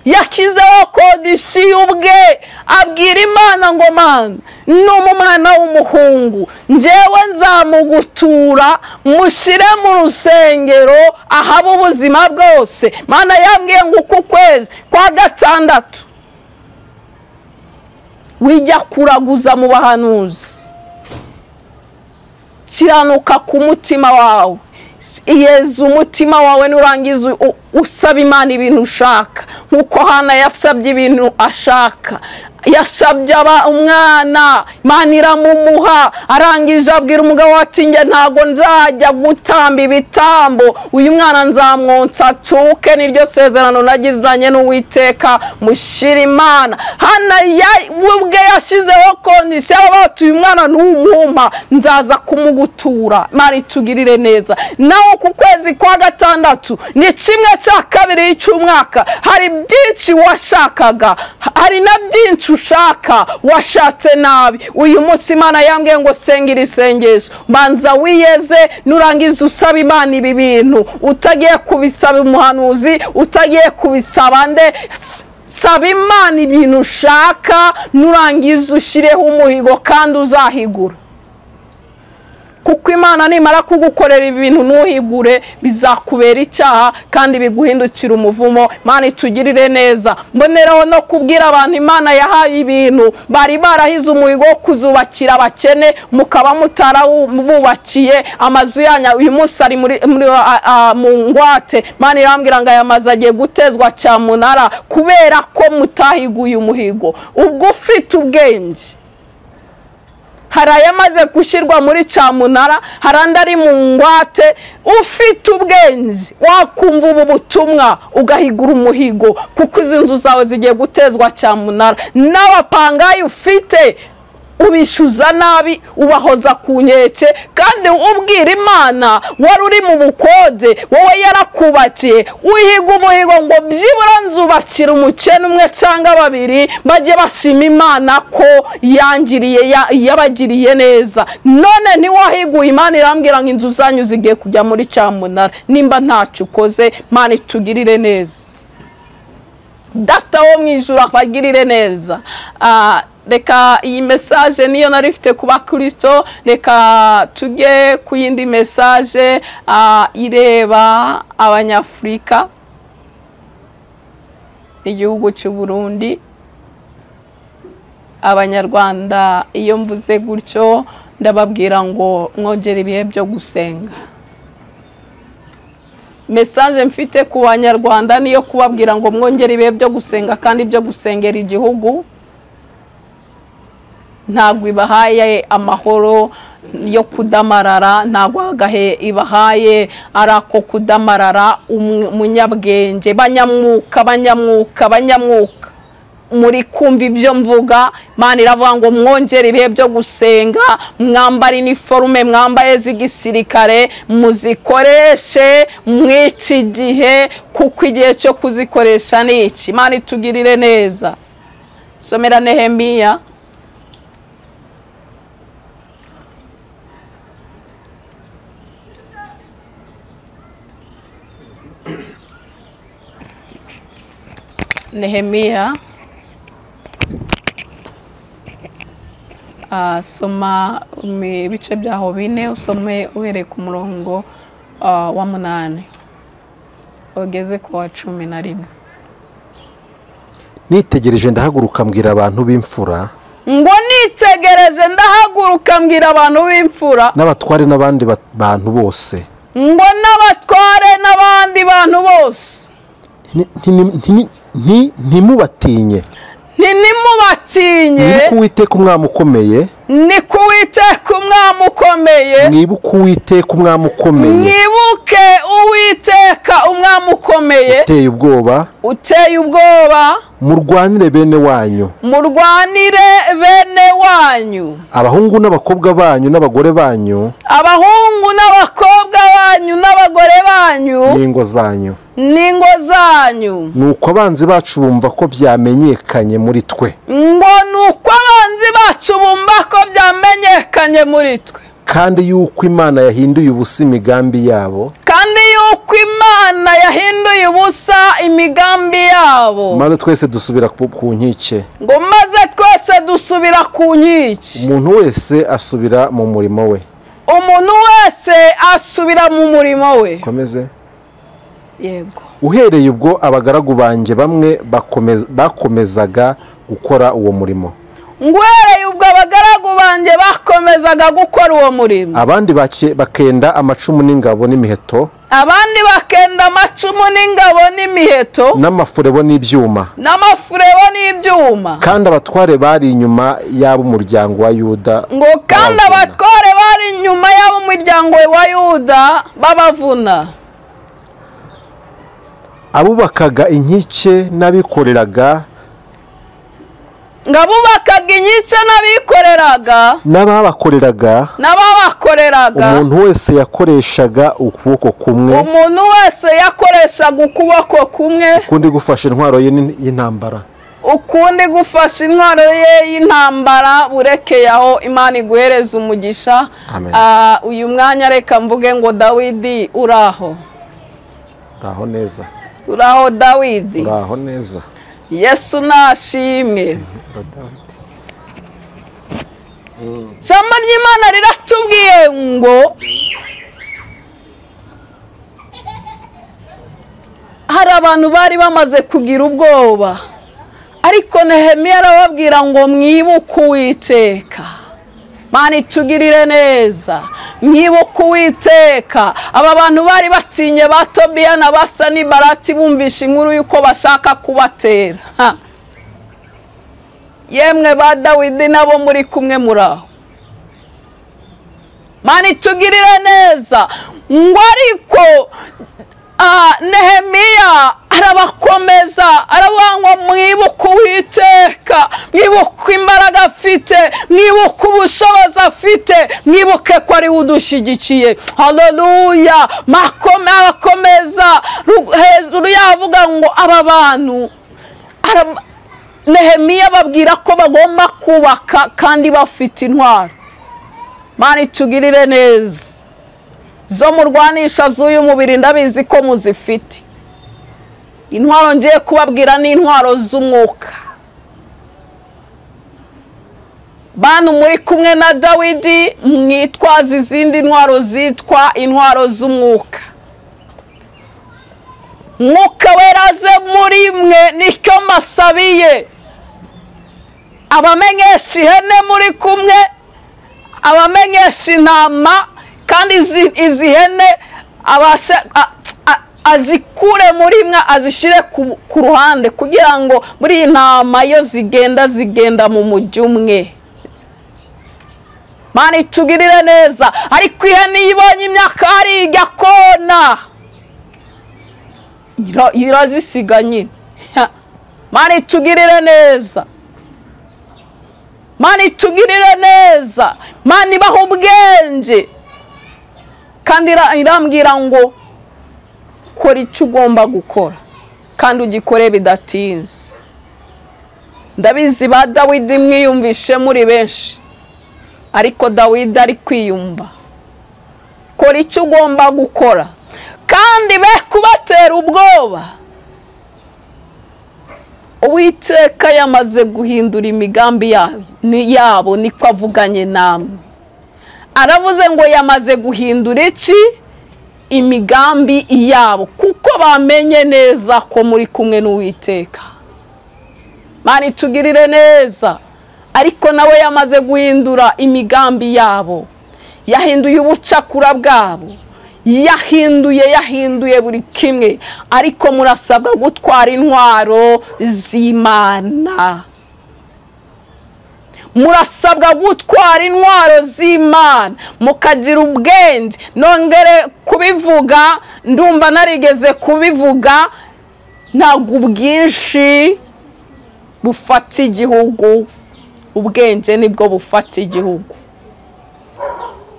yakizeho kodisiyo ubwe, abwira Imana ngo Mana ni umwana w'umuhungu, njyewe nzamugutura mushyire mu rusengero ahaba ubuzima bwose. Mana yambwiye ngo uku kwezi kwa gatandatu wijya kuraguza mu bahanuzi, kiranuka ku mutima wawe, iyeza umutima wawe, nurangiza usaba Imana ibintu ushaka, nkuko Hana yasabye ibintu ashaka. Yasabye umwana, Imana iramumuha. Arangije abwira umugabo ati njye ntago nzajya gutamba ibitambo, uyu mwana nzamwonsa acuke, niryo sezerano nagizanye n'Uwiteka, mushyira Imana. Hana ubwe yashyizeho kondisiyo, bati uyu mwana numumpa nzaza kumugutura. Imana itugirire neza. Nawe ku kwezi kwa gatandatu ni 1/2 cy'umwaka, hari byinshi washakaga, hari na byinshi ushaka washatse nabi. Uyu munsi Imana yambwiye ngo senga iri sengesho, banza wiyeze, nurangiza usaba Imana ibi bintu. Utagiye kubisaba umuhanuzi, utagiye kubisaba nde, saba Imana ibintu ushaka, nurangiza ushyireho umuhigo kandi uzahigura. Kuko Imana nimara kugukorera ibintu ntuhigure, bizakubera icyaha kandi biguhindukira umuvumo. Imana itugirire neza. Mboneraho no kubwira abantu Imana yahaye ibintu bari barahize umuhigo wo kuzubakira abakene, mukaba mutarabubakiye amazu yanyu. Uyu munsi ari mu ngwate. Imana irambwira ngo aya mazu agiye gutezwa cyamunara kubera ko mutahiguye umuhigo. Ubwo ufite ubwenge, Hari ayamaze gushyirwa muri cyamunara, hari andi ari mu ngwate. Ufite ubwenge wakumva ubu butumwa ugahigura umuhigo, kuko izi nzu zawe zigiye gutezwa cyamunara. N'abapangayi ufite ubishyuza nabi, ubahoza ku nkeke, kandi ubwira Imana wari uri mu bukode, wowe yarakubakiye. Uhiga umuhigo ngo byibura nzubakira umukene umwe cyangwa babiri, bajye bashima Imana ko yangiriye, yabagiriye neza. None ntiwahiguye, Imana irambwira ngo inzu zanyu zigiye kujya muri cyamunara nimba ntacyo ukoze. Imana itugirire neza, Data wo mu ijuru abagirire neza. Reka iyi message niyo nari mfite ku bakristo, reka tujye ku yindi message ireba Abanyafurika, igihugu cy'u Burundi, Abanyarwanda. Iyo mvuze gutyo ndababwira ngo mwongere ibihe byo gusenga. Message mfite ku Banyarwanda niyo kubabwira ngo mwongere ibihe byo gusenga, kandi byo gusengera igihugu. Ntabwo ibahaye amahoro yo kudamarara, ntabwo agahe ibahaye ari ako kudamarara. Umunyabwenge, banyamwuka, banyamwuka, banyamwuka, muri kumva ibyo mvuga. Imana iravuga ngo mwongere ibihe byo gusenga, mwambare iniforume mwambaye z'igisirikare, muzikoreshe mw'iki gihe, kuko igihe cyo kuzikoresha ni iki. Imana itugirire neza. Somera Nehemiya. Nehemiya, soma ibice byaho 4, usome uhereye ku murongo wa 8 ugeze ku wa 11. Nitegereje ndahaguruka mbwira abantu b'imfura, ngo nitegereje ndahaguruka mbwira abantu b'imfura, n'abatware n'abandi bantu bose, ngo n'abatware n'abandi bantu bose, ntimubatinye, ntimubatinye. Mwibuke Uwiteka umwami ukomeye, ni ku Uwiteka umwami ukomeye, mwibuke Uwiteka umwami ukomeye, mwibuke Uwiteka umwami ukomeye, uteye ubwoba, uteye ubwoba. Murwanire bene wanyu, murwanire bene wanyu, abahungu n'abakobwa banyu n'abagore banyu, abahungu n'abakobwa banyu n'abagore banyu, n'ingo zanyu, n'ingo zanyu. Nuko abanzi bacu bumva ko byamenyekanye muri twe, ngo nuko abanzi bacu bumva ko byamenyekanye muri twe, kandi yuko Imana yahinduye ubusa imigambi yabo, kandi yuko Imana yahinduye ubusa imigambi yabo. Maze twese dusubira ku nkike, ngo maze twese dusubira ku nkike, umuntu wese asubira mu murimo we, umuntu wese asubira mu murimo we. Komeze. Yego. Uhereye ubwo abagaragu banjye bamwe bakomezaga gukora uwo murimo, uhereye ubwo abagaragu banjye bakomezaga gukora uwo murimo, abandi bakenda amacumu n'ingabo n'imiheto, abandi bakenda amacumu n'ingabo n'imiheto, n'amafurebo n'ibyuma, n'amafurebo n'ibyuma. Kandi abatware bari inyuma y'ab'umuryango wa Yuda, ngo kandi abatware bari inyuma y'ab'umuryango wa Yuda babavuna. Abubakaga inkike n'abikoreraga, ngo abubakaga inkike n'abikoreraga, n'ababakoreraga, n'ababakoreraga, umuntu wese yakoreshaga ukuboko kumwe, umuntu wese yakoreshaga ukuboko kumwe, ukundi gufasha intwaro ye y'intambara, ukundi gufasha intwaro ye y'intambara. Burekeye aho, Imana iguhereza umugisha. Uyu mwanya reka mvuge ngo Dawidi uraho, uraho neza, uraho Dawidi, uraho neza. Yesu nashimwe. Ijambo ry'Imana riratubwiye ngo hari abantu bari bamaze kugira ubwoba, ariko Nehemiya arababwira ngo mwibuke Uwiteka. Mana itugirire neza, mwibuke Uwiteka. Aba bantu bari batinye ba Tobiya na ba Sanibalati bumvisha inkuru yuko bashaka kubatera. Yemwe ba Dawidi nabo muri kumwe muraho. Mana itugirire neza. Ngo ariko Nehemiya arabakomeza, aravuga ngo mwibuke Uwiteka, mwibuke imbaraga afite, mwibuke ubushobozi afite, mwibuke ko ari we udushyigikiye. Haleluya. Abakomeza hejuru yavuga ngo aba bantu, Nehemiya babwira ko bagomba kubaka kandi bafite intwaro. Mana itugirire neza. Zo murwanisha z'uyu mubiri ndabizi ko muzifite. Intwaro ngiye kubabwira ni intwaro z'umwuka. Bantu muri kumwe na Dawidi, mwitwaza izindi ntwaro zitwa intwaro z'umwuka. Mwuka weraze muri mwe, nicyo mbasabiye. Abamenyesha ihene muri kumwe, abamenyesha intama, kandi izi hene azikure muri mwe, azishyire ku ruhande, kugira ngo muri iyi ntama iyo zigenda zigenda mu mujyi umwe. Mana itugirire neza. Ariko ihene iyo ibonye imyaka hari ijya kona, irazisiga nyine. Mana itugirire neza. Mana itugirire neza. Mana ibaha ubwenge. Kandi irambwira ngo kora icyo ugomba gukora kandi ugikore bidatinze. Ndabizi ba Dawidi mwiyumvishe muri benshi, ariko Dawidi ari kwiyumva. Kora icyo ugomba gukora kandi be kubatera ubwoba. Uwiteka yamaze guhindura imigambi yabo, niko avuganye namwe. Aravuze ngo yamaze guhindura iki? Imigambi yabo, kuko bamenye neza ko muri kumwe n'Uwiteka. Mana itugirire neza. Ariko nawe yamaze guhindura imigambi yabo, yahinduye ubucakura bwabo, yahinduye buri kimwe. Ariko murasabwa gutwara intwaro z'Imana. Murasabwa gutwara intwaro z'Imana, mukagira ubwenge. Nongere kubivuga, ndumva narigeze kubivuga, ntabwo ubwinshi bufata igihugu, ubwenge nibwo bufata igihugu.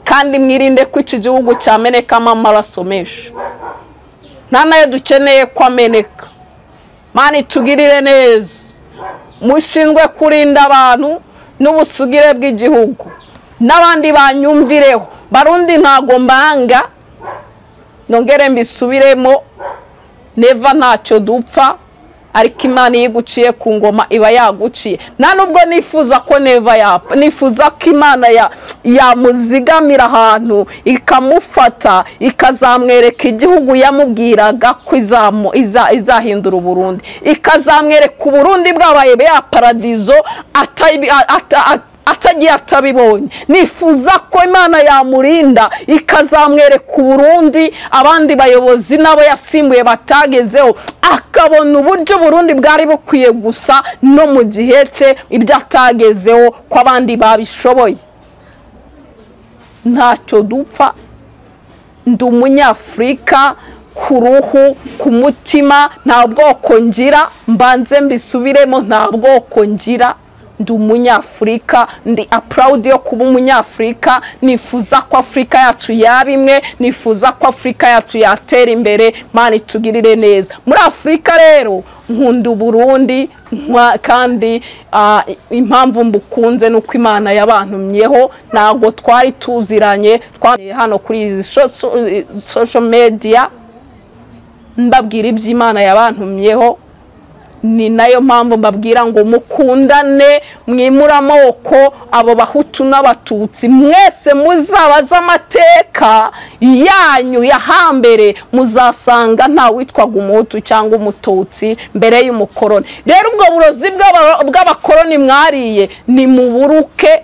Kandi mwirinde ko iki gihugu cyamenekamo amaraso menshi, nta nayo dukeneye ko ameneka. Mana itugirire neza. Mushinzwe kurinda abantu n'ubusugire bw'igihugu, n'abandi banyumvireho. Barundi ntago mbanga, nongere mbisubiremo, neva ntacyo dupfa, ariko Imana iyo iguciye ku ngoma iba yaguciye. Nta nubwo nifuza ko neva yapfa, nifuza ko Imana yamuzigamira ahantu ikamufata, ikazamwereka igihugu yamubwiraga ko izahindura Uburundi, ikazamwereka Uburundi bwabaye ya paradizo atagiye atabibonye. Nifuza ko Imana yamurinda ikazamwereka Uburundi abandi bayobozi nabo yasimbuye batagezeho, akabona uburyo Burundi bwari bukwiye gusa no mu gihe cye ibyo atagezeho ko abandi babishoboye. Ntacyo dupfa. Ndi umunyafurika ku ruhu, ku mutima, nta bwoko ngira, mbanze mbisubiremo, nta bwoko ngira. Ndi umunyafurika, ndi proud yo kuba umunyafurika. Nifuza ko Afurika yacu yaba imwe, nifuza ko Afurika yacu yatera imbere. Mana itugirire neza. Muri Afurika rero nkunda Uburundi, kandi impamvu mbukunze nuko Imana yabantumyeho. Ntabwo twari tuziranye, twari hano kuri social media mbabwira iby'Imana yabantumyeho. Ni nayo mpamvu mbabwira ngo mukundane, mwimure amoko, abo bahutu n'abatutsi mwese muzabaza amateka yanyu ya hambere, muzasanga nta witwaga umuhutu cyangwa umututsi mbere y'umukoroni. Rero ubwo burozi bw'abakoroni mwariye ni muburuke,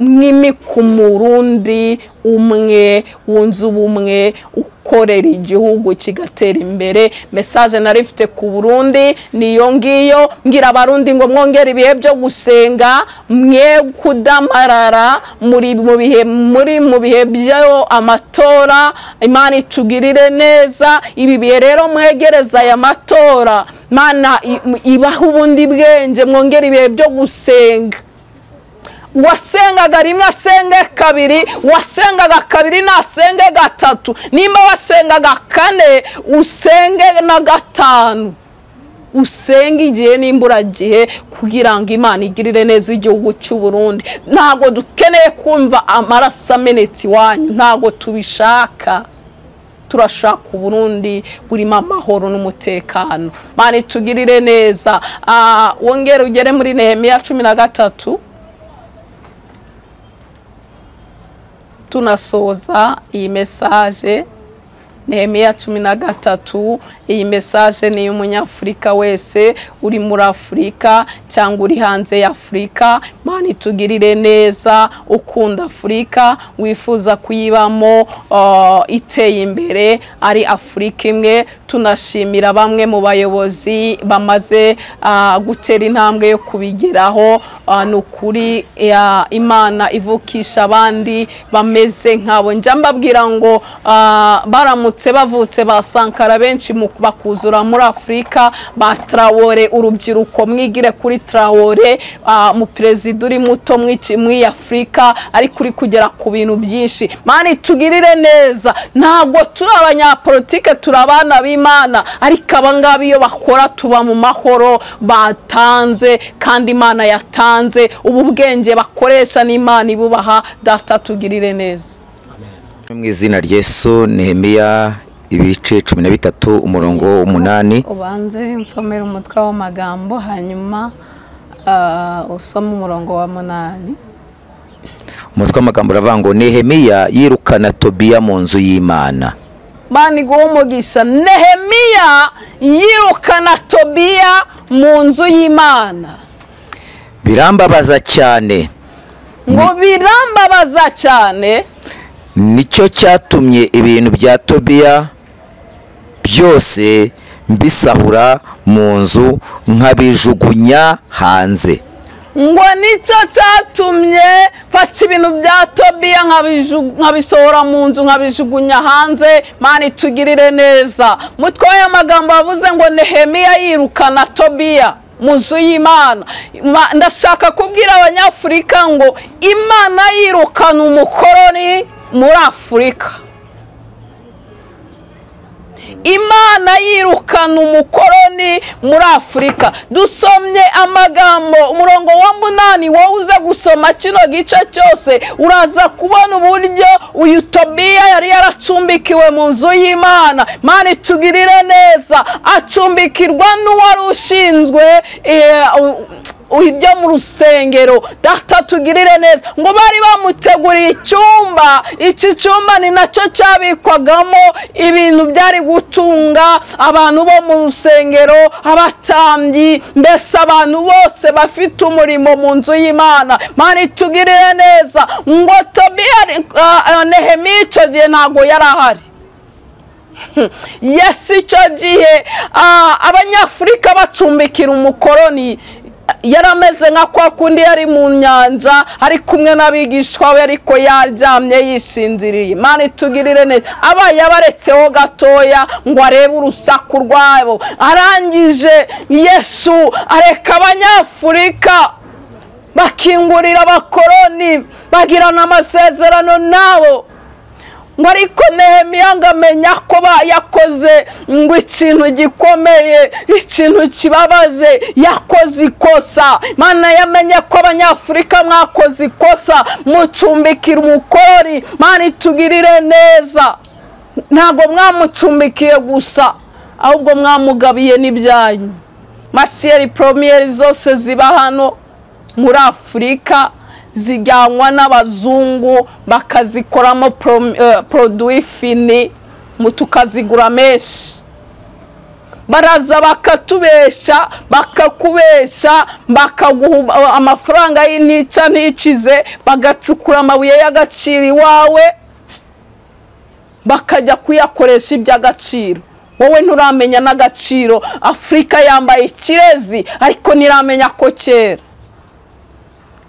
Mwimike Umurundi umwe wunze ubumwe ukorera igihugu kigatera imbere. Message nari mfite ku Burundi niyo ngiyo, ngira Abarundi ngo mwongere ibihe byo gusenga, mwe kudamarara muri mu bihe byo amatora. Imana itugirire neza. Ibi bihe rero mwegereza aya matora, Mana ibaha ubundi bwenge, mwongere ibihe byo gusenga. Wasengaga rimwe asenge kabiri, wasengaga kabiri nasenge gatatu, nimba wasengaga kane usenge na gatanu, usenge igihe n'imburagihe kugira ngo Imana igirire neza igihugu cy'u Burundi. Ntabwo dukeneye kumva amaraso amenetse iwanyu, ntabwo tubishaka. Turashaka Uburundi burimo amahoro n'umutekano. Imana itugirire neza. Wongere ugere muri Nehemiya 13 tunasoza iyi message. Nehemiya 13, iyi message ni y'umunyafurika wese uri muri Afurika cyangwa uri hanze ya Afurika. Imana itugirire neza, ukunda Afurika, wifuza kuyibamo iteye imbere, ari Afurika imwe. Tunashimira bamwe mu bayobozi bamaze gutera intambwe yo kubigeraho. Nukuri Imana ivukisha abandi bameze nkabo. Njya mbabwira ngo baramutse bavutse ba Sankara benshi bakuzura muri Afurika, ba Traore, urubyiruko mwigire kuri Traore, mu perezida uri muto muri Afurika ariko uri kugera ku bintu byinshi. Imana itugirire neza. Ntabwo turi abanyapolitike, turi abana b'Imana, ariko abangaba iyo bakora tuba mu mahoro batanze, kandi Imana yatanze ubu bwenge bakoresha n'Imana ibubaha. Data tugirire neza. Mu izina rya Yesu. Nehemiya ibice 13 umurongo 8. Ubanze nsomera umutwe w'amagambo hanyuma usome umurongo wa 8. Umutwe w'amagambo uravuga ngo Nehemiya yirukana Tobiya mu nzu y'Imana. Imana iguhe umugisha. Nehemiya yirukana Tobiya mu nzu y'Imana. Birambabaza cyane. Ngo birambabaza cyane. Nicyo cyatumye ibintu bya Tobiya byose mbisahura mu nzu nkabijugunya hanze. Ngo nicyo cyatumye mfata ibintu bya Tobiya nkabisohora mu nzu nkabijugunya hanze. Imana itugirire neza. Mutwe w'amagambo wavuze ngo Nehemiya yirukana Tobiya mu nzu y'Imana. Ndashaka kubwira Abanyafurika ngo Imana yirukana umukoroni muri Afurika. Imana yirukana umukoroni muri Afurika. Dusomye amagambo umurongo wa 8, wowe uze gusoma kino gice cyose uraza kubona uburyo uyu Tobiya yari yaracumbikiwe mu nzu y'Imana. Imana itugirire neza. Acumbikirwa n'uwari ushinzwe ibyo mu rusengero. Data tugirire neza. Ngo bari bamuteguriye icyumba, iki cyumba ni nacyo cyabikwagamo ibintu byari gutunga abantu bo mu rusengero, abatambyi, mbese abantu bose bafite umurimo mu nzu y'Imana. Imana itugirire neza. Ngo Tobiya, Nehemiya icyo gihe ntabwo yari ahari. Yesu icyo gihe Abanyafurika bacumbikira umukoroni, yarameze nka kwa kundi yari mu nyanja ari kumwe n'abigishwa be, ariko yaryamye yishinziriye. Imana itugirire neza. Abaye abaretseho gatoya ngo arebe urusaku rwabo, arangije Yesu areka Abanyafurika bakingurira abakoroni, bagirana amasezerano nabo. Ngo ariko Nehemiya ngo amenya ko yakoze ngo ikintu gikomeye, ikintu kibabaje, yakoze ikosa. Imana yamenye ko Abanyafurika mwakoze ikosa, mucumbikira umukoroni. Imana itugirire neza. Ntabwo mwamucumbikiye gusa, ahubwo mwamugabiye n'ibyanyu. Masiyeri promiyeri zose ziba hano muri Afurika zijyanwa n'abazungu bakazikoramo produit fini, tukazigura menshi. Baraza bakatubesha, bakakubesha, bakaguha amafaranga y'intica nticize, bagacukura amabuye y'agaciro iwawe, bakajya kuyakoresha iby'agaciro. Wowe nturamenya n'agaciro. Afurika yambaye ikirezi ariko ntiramenya ko kera.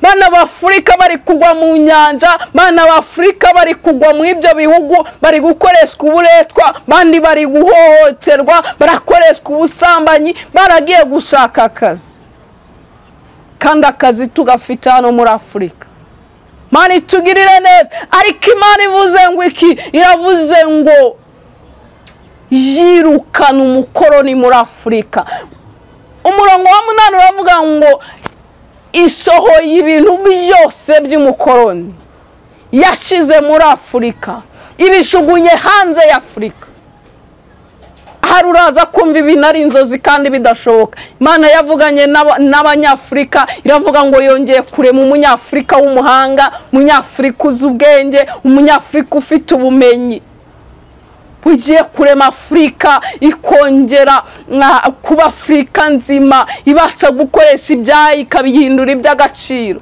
Bana b'Afurika bari kugwa mu nyanja, bana b'Afurika bari kugwa mu ibyo bihugu, bari gukoreshwa uburetwa, bandi bari guhohoterwa, barakoreshwa ubusambanyi, baragiye gushaka akazi. Kandi akazi tugafite hano muri Afurika. Imana itugirire neza. Ariko Imana ivuze ngo iki? Iravuze ngo yirukana umukoroni muri Afurika. Umurongo wa 8 uravuga ngo isohoye ibintu byose by'umukoroni yashize muri Afurika, ibishugunye hanze ya Afurika. Hari uraza kumva ibintu ari inzozi kandi bidashoboka. Imana yavuganye n'abanyafurika, iravuga ngo yongeye kurema umunyafurika w'umuhanga, umunyafurika uzi ubwenge, umunyafurika ufite ubumenyi. Ugiye kurema Afurika ikongera kuba Afurika nzima, ibasha gukoresha ibyayi ikabihindura iby'agaciro.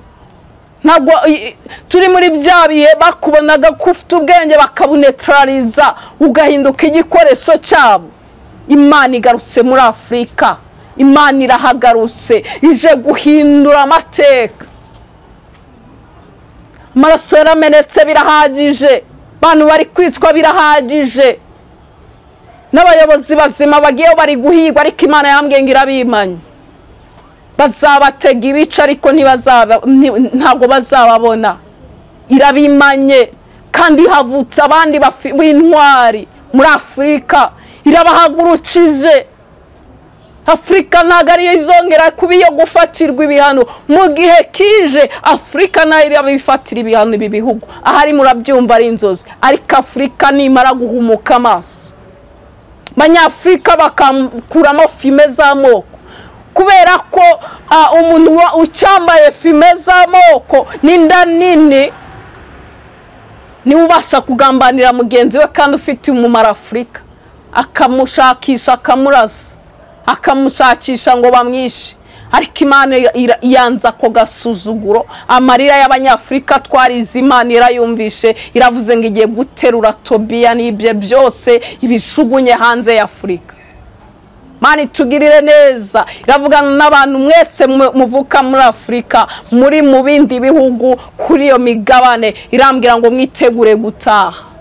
Ntabwo turi muri bya bihe bakubonaga ko ufite ubwenge bakabunetraliza ugahinduka igikoresho cyabo. Imana igarutse muri Afurika, Imana irahagarutse ije guhindura amateka. Amaraso yaramenetse birahagije, abantu bari kwicwa birahagije, n'abayobozi bazima bagiye bari guhigwa, ariko Imana yambwiye ngo irabimanye. Bazabatega ibice ariko ntabwo bazababona. Irabimanye kandi havutse abandi b'intwari muri Afurika, irabahagurukije. Afurika ntabwo ariyo izongera kuba iyo gufatirwa ibihano. Mu gihe kije Afurika nayo irabifatira ibihano ibi bihugu. Ahari murabyumva ari inzozi, ariko Afurika nimara guhumuka amaso, Abanyafurika bakakuramo fime z'amoko. Kubera ko umuntu ucyambaye fime z'amoko n'inda nini niwe ubasha kugambanira mugenzi we kandi ufite umumaro Afurika, akamushakisha akamurasa, akamushakisha ngo bamwishe. Ariko Imana yanza ako gasuzuguro. Amarira y'abanyafurika twarize, Imana irayumvishe, iravuze ngo igiye guterura Tobiya n'ibye byose ibishugunye hanze ya Afurika. Imana itugirire neza. Iravugana n'abantu mwese muvuka muri Afurika, muri mu bindi bihugu kuri iyo migabane, irambwira ngo mwitegure gutaha.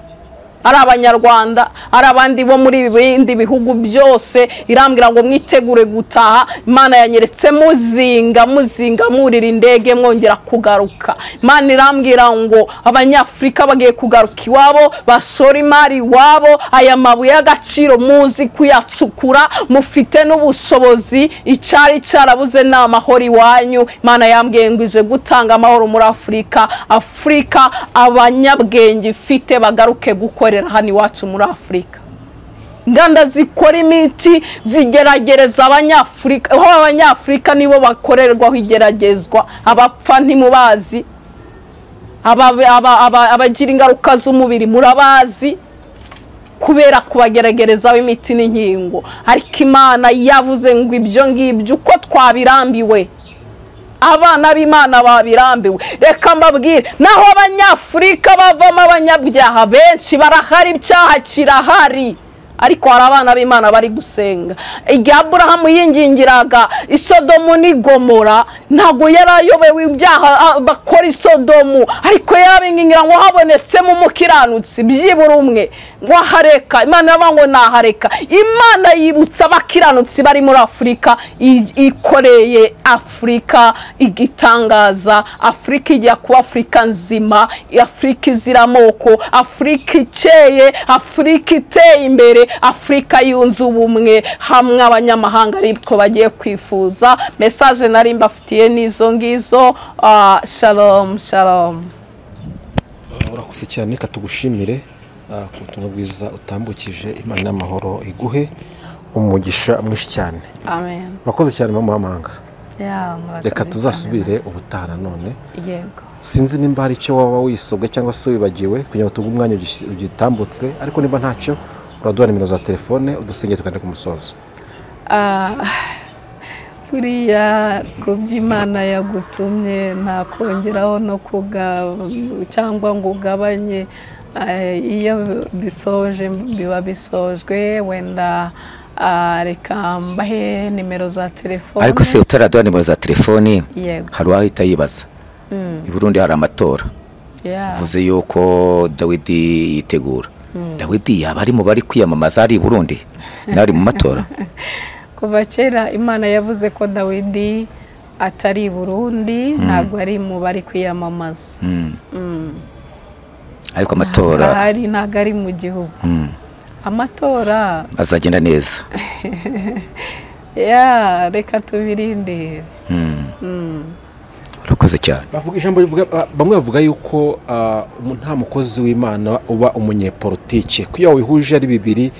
Ari abanyarwanda, ari abandi bo muri bindi bihugu byose, irambwira ngo mwitegure gutaha. Imana yanyeretse muzinga muzinga murira indege mwongera kugaruka. Imana irambwira ngo abanyafurika bagiye kugaruka iwabo, bashora imari iwabo, aya mabuye y'agaciro muzi kuyacukura, mufite n'ubushobozi, icyari cyarabuze ni amahoro iwanyu. Imana yambwiye ngo ije gutanga amahoro muri Afurika. Afurika abanyabwenge ifite bagaruke gukora hano iwacu muri Afurika. Inganda zikora imiti zigeragereza abanyafurika, aho abanyafurika nibo bakorerwaho igeragezwa, abapfa ntimubazi, abagira ingaruka z'umubiri murabazi, kubera kubageragerezaho imiti n'inkingo. Ariko Imana yavuze ngo ibyo ngibyo uko twabirambiwe, abana b'Imana babirambiwe. Reka mbabwire, naho abanyafurika bavamo abanyabyaha benshi barahari, icyaha kirahari, ariko hari abana b'Imana bari gusenga. Igihe Aburahamu yingingiraga Isodomu n'i Gomora, ntabwo yari ayobewe ibyaha bakora Isodomu, ariko yarabingingira ngo habonetsemo umukiranutsi byibura umwe, ngo ahareka. Imana iravuga ngo nahareka. Imana yibutsa abakiranutsi bari muri Afurika, ikoreye Afurika igitangaza. Afurika ijya kuba Afurika nzima, Afurika izira amoko, Afurika ikeye, Afurika iteye imbere, Afurika yunze ubumwe, hamwe abanyamahanga ariko bagiye kwifuza. Message nari mbafitiye nizo ngizo. Shalom shalom. Urakoze cyane, katugushimire ku butumwa bwiza utambukije. Imana n'amahoro iguhe umugisha mwinshi cyane. Amen. Urakoze cyane mama w'amahanga. Reka tuzasubire ubutaha nanone. Yego. Sinzi nimba hari icyo waba wisobwe cyangwa se wibagiwe kugira ngo tuguhe umwanya ugitambutse, ariko nimba ntacyo uraduha nimero za telefone udusengere tukande ku musozo. Buriya ku by'Imana yagutumye nta kongeraho no cyangwa ngo ugabanye. Iyo bisoje biba bisojwe. Wenda reka mbahe nimero za telefone. Ariko se utaraduha nimero za telefoni, hari uwahita yibaza. I Burundi hari amatora, uvuze yuko Dawidi yitegura. Dawidi yaba ari mu bari kwiyamamaza ari i Burundi nari mu matora? Kuva kera Imana yavuze ko Dawidi atari i Burundi, ntabwo ari mu bari kwiyamamaza. Ariko amatora ahari ntabwo ari mu gihugu. Amatora azagenda neza. Ya, reka tubirindire. Urakoze cyane. Bavuga ijambo rivuga, bamwe bavuga yuko nta mukozi w'Imana uba umunyepolitike, ko iyo wihuje ari bibiri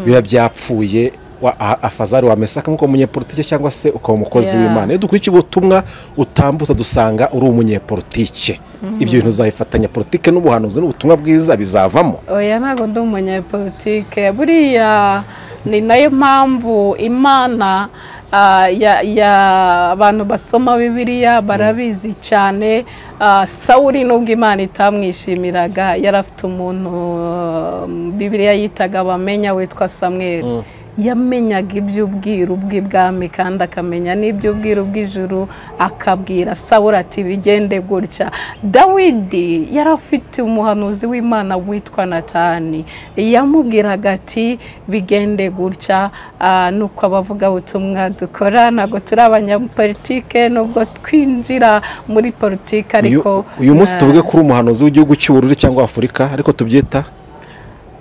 biba byapfuye. Afazari wa mesaka nkuko umunyepolitike cyangwa se ukaba umukozi w'Imana. Iyo dukurikiye ubutumwa utambutsa dusanga uri umunyepolitike. Ibyo bintu uzayifatanya politike n'ubuhanuzi n'ubutumwa bwiza bizavamo? Oya, ntabwo ndi umunyepolitike. Buriya ni nayo mpamvu Imana abantu basoma Bibiliya barabizi cyane. Sawuli nubwo Imana itamwishimiraga, yari afite umuntu Bibiliya yitaga bamenya witwa Samweli. Yamenyaga iby'ubwiru bw'ibwami kandi akamenya n'iby'ubwiru bw'ijuru, akabwira Sawuli ati bigende gutya. Dawidi yari afite umuhanuzi w'Imana witwa Natani, yamubwiraga ati bigende gutya. Nuko abavuga ubutumwa dukora ntabwo turi abanyapolitike nubwo twinjira muri politike, ariko uyu munsi tuvuge kuri umuhanuzi w'igihugu cy'u Burundi cyangwa Afurika, ariko tubyita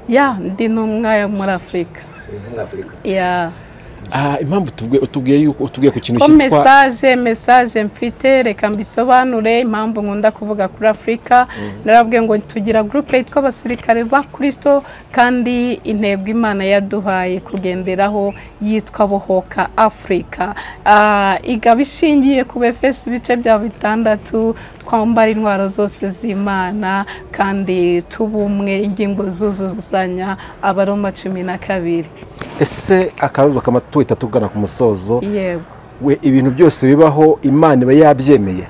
ya ndi n'umwe muri Afurika. Impamvu utubwiye yuko utubwiye ku kintu cyitwa message mfite, reka mbisobanure impamvu nkunda kuvuga kuri Afurika. Narabwiye ngo tugira groupe yitwa abasirikare ba Kristo, kandi intego Imana yaduhaye kugenderaho yitwa bohoka Afurika. Igaba ishingiye ku Efeso ibice bya 6, twambara intwaro zose z'Imana kandi tubumwe ingingo zuzuzanya, Abaroma 12. Ese akabazo kamatuita tugana ku musozo, yego, we ibintu byose bibaho Imana iba yabyemeye?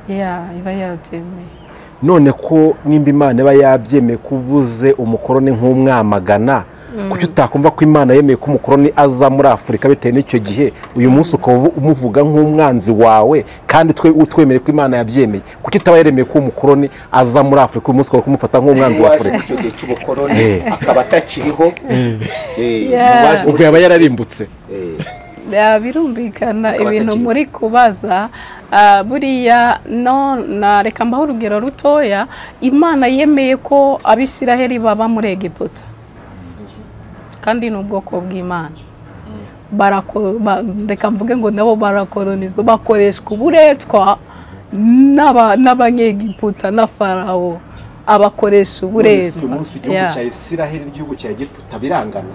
Ya, iba yabyemeye. None ko nimba Imana iba yabyemeye kuvuze umukoroni nk'umwamagana, kuki utakumva ko Imana yemeye ko umukoroni aza muri Afurika bitewe n'icyo gihe uyu munsi ukaba umuvuga nk'umwanzi wawe, kandi twe utwemere ko Imana yabyemeye? Kuki itaba yaremeye ko umukoroni aza muri Afurika uyu munsi ukaba kumufata nk'umwanzi wa Afurika? Icyo gihe cy'ubukoroni akaba atakiriho, ubwo yaba yararimbutse. Birumvikana ibintu muri kubaza. Buriya no na reka mbaho urugero rutoya. Imana yemeye ko Abisiraheli baba muri Egiputa, kandi ni ubwoko bw'Imana. Reka mvuge ngo nabo barakolonizwa, bakoreshwa uburetwa n'Abanyegiputa na Farawo abakoresha uburetwa. Uyu munsi igihugu cya Isiraheli n'igihugu cya Egiputa birangana?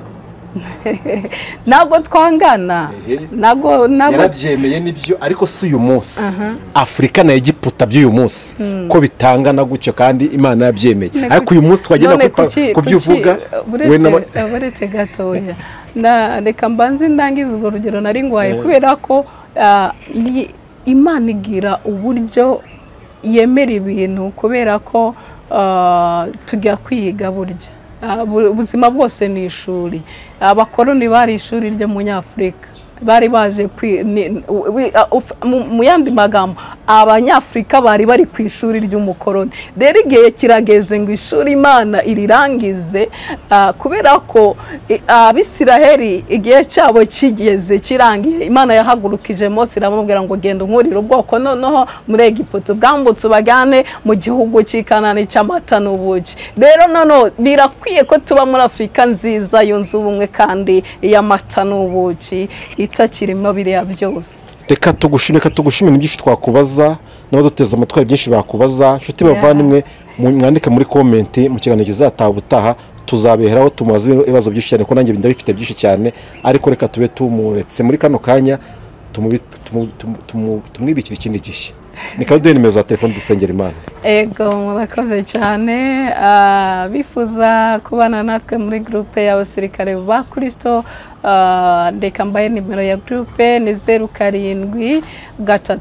Ntabwo twangana, ntabwo yarabyemeye nibyo, ariko si uyu munsi Afurika na Egiputa by'uyu munsi ko bitangana gutyo, kandi Imana yabyemeye. Ariko uyu munsi twagenda kubyuvuga uretse gatoya. Reka mbanze ndangize urwo rugero nari ngwaye, kubera ko Imana igira uburyo yemera ibintu, kubera ko tujya kwiga burya ubuzima bwose ni ishuri. Abakoroni bari ishuri ryo mu Nyafurika, bari baje mu yandi magambo Abanyafurika bari bari ku ishuri ry'umukoroni. Rero igihe kirageze ngo ishuri Imana irirangize, kubera ko Abisiraheli igihe cyabo kigeze kirangiye, Imana yahagurukije Mose iramubwira ngo genda unkurire ubwoko noneho muri Egiputa bwambutse ubajyane mu gihugu cy'i Kanani cy'amata n'ubuki. Rero noneho birakwiye ko tuba muri Afurika nziza yunze ubumwe kandi iy'amata n'ubuki itakirimo biriya byose. Reka tugushime, reka tugushime byinshi twakubaza n'abaduteza amatwi byinshi bakubaza. Nshuti bavandimwe, mwandike muri comment mu kiganiro kizataha ubutaha, tuzabeheraho tumubaze ibibazo byinshi cyane, ko nanjye ndabifite byinshi cyane, ariko reka tube tumuretse muri kano kanya tumwibikira ikindi gihe. Ni kaduhe nimero za telefone dusengera Imana. Ego, murakoze cyane. Bifuza kubana natwe muri groupe y'abasirikare ba Kristo, reka mbaye nimero ya groupe ni 07 39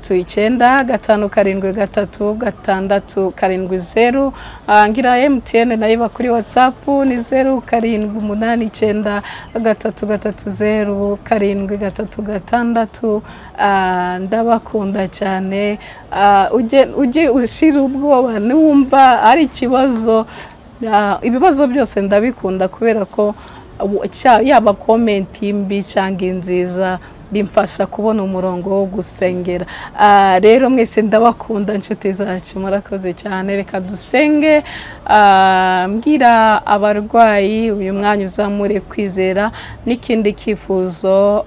57 36 70. Ngira MTN nayo iba kuri WhatsApp ni 07 89 330 736. Ndabakunda cyane. Ujye ushira ubwoba niwumva ari ikibazo. Ibibazo byose ndabikunda kubera ko yaba comment mbi cyangwa inziza bimfasha kubona umurongo wo gusengera. Rero mwese ndabakunda inshuti zacu, murakoze cyane. Reka dusenge. Mbwira abarwayi uyu mwanya uzamure kwizera n'ikindi kifuzo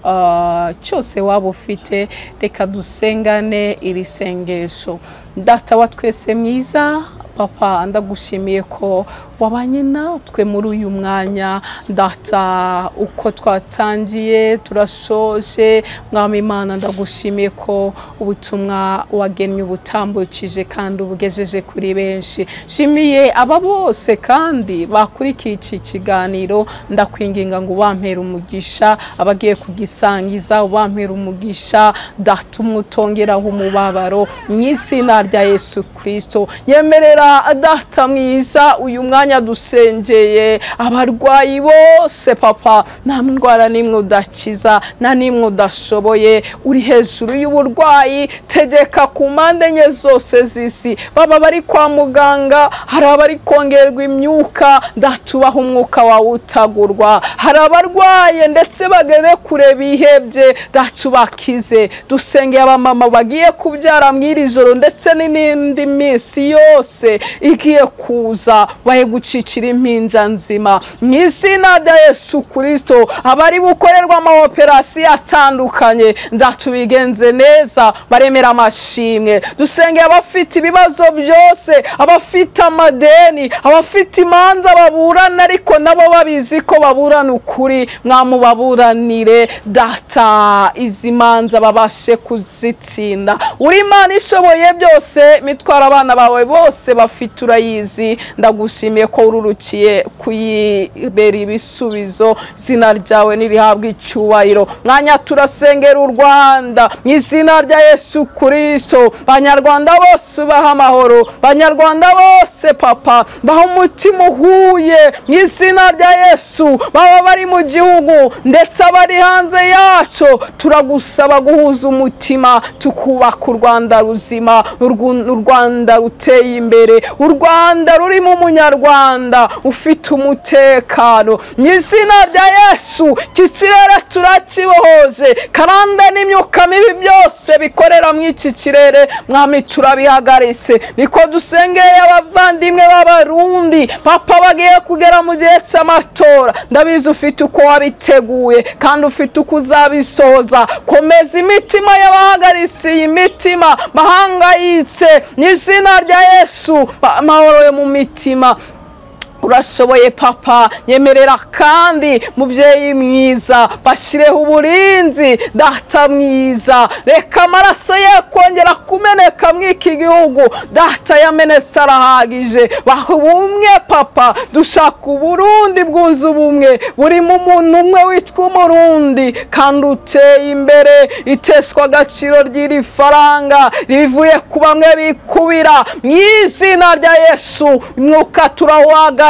cyose waba ufite, reka dusengane iri sengesho. Data wa twese mwiza, Papa, ndagushimiye ko wabanye natwe muri uyu mwanya. Data, uko twatangiye turashoje. Mwami Imana, ndagushimiye ko ubutumwa wagennye ubutambukije kandi ubugejeje kuri benshi. Shimiye aba bose kandi bakurikiye iki kiganiro, ndakwinginga ngo ubampere umugisha, abagiye kugisangiza ubampere umugisha. Data, umutongeraho umubabaro mu izina rya Yesu Kristo. Nyemerera Data mwiza, uyu mwanya dusengeye abarwayi bose Papa, nta ndwara n'imwe udakiza, nta n'imwe udashoboye. Uri hejuru y'uburwayi, tegeka ku mpande enye zose z'isi, baba bari kwa muganga, hari abari kongerwa imyuka, ndatubaha umwuka wawe utagurwa, hari abarwaye ndetse bagere kure bihebye, ndatubakize. Dusengeye abamama bagiye kubyara mw'iri joro ndetse n'indi minsi yose igiye kuza, bahe gucicira impinja nzima mu izina rya Yesu Kristo. Abari bukorerwa ama operasiyo atandukanye, ndatubigenze neza, baremera amashimwe. Dusengeye abafite ibibazo byose, abafite amadeni, abafite imanza baburana ariko nabo babizi ko baburana ukuri, mwamubaburanire Data, izi manza babashe kuzitsinda. Uri Imana ishoboye byose, mitwara abana bawe bose bafite urayizi. Ndagushimiye ko ururukiye kuyibera ibisubizo, izina ryawe nirihabwa icyubahiro. Mwanya turasengera u Rwanda mu izina rya Yesu Kristo. Banyarwanda bose ubaha amahoro, Banyarwanda bose Papa baha umutima uhuye mu izina rya Yesu, baba bari mu gihugu ndetse abari hanze yaco, turagusaba guhuza umutima tukubaka u Rwanda ruzima, u Rwanda ruteye imbere, u Rwanda rurimo umunyarwanda ufite umutekano mu izina rya Yesu. Iki kirere turakibohoje, karande n'imyuka mibi byose bikorera mu iki kirere, Mwami turabihagaritse. Niko dusengeye abavandimwe b'Abarundi Papa bagiye kugera mu gihe cy'amatora, ndabizi ufite uko wabiteguye kandi ufite uko uzabisoza. Komeza imitima y'abahagaritse iyi mitima bahangayitse mu izina rya Yesu, amahoro yo mu mitima urashoboye Papa. Nyemerera kandi mubyeyi mwiza bashyireho uburinzi Data mwiza, reka amaraso ye kongera kumeneka muri iki gihugu. Data yamenetse arahagije, baha ubumwe Papa. Dushaka Uburundi bwunze ubumwe, burimo umuntu umwe witwa Umurundi kandi uteye imbere. Iteswa agaciro ry'iri faranga rivuye ku bamwe bikubira mu izina rya Yesu. Umwuka turawuhagarika.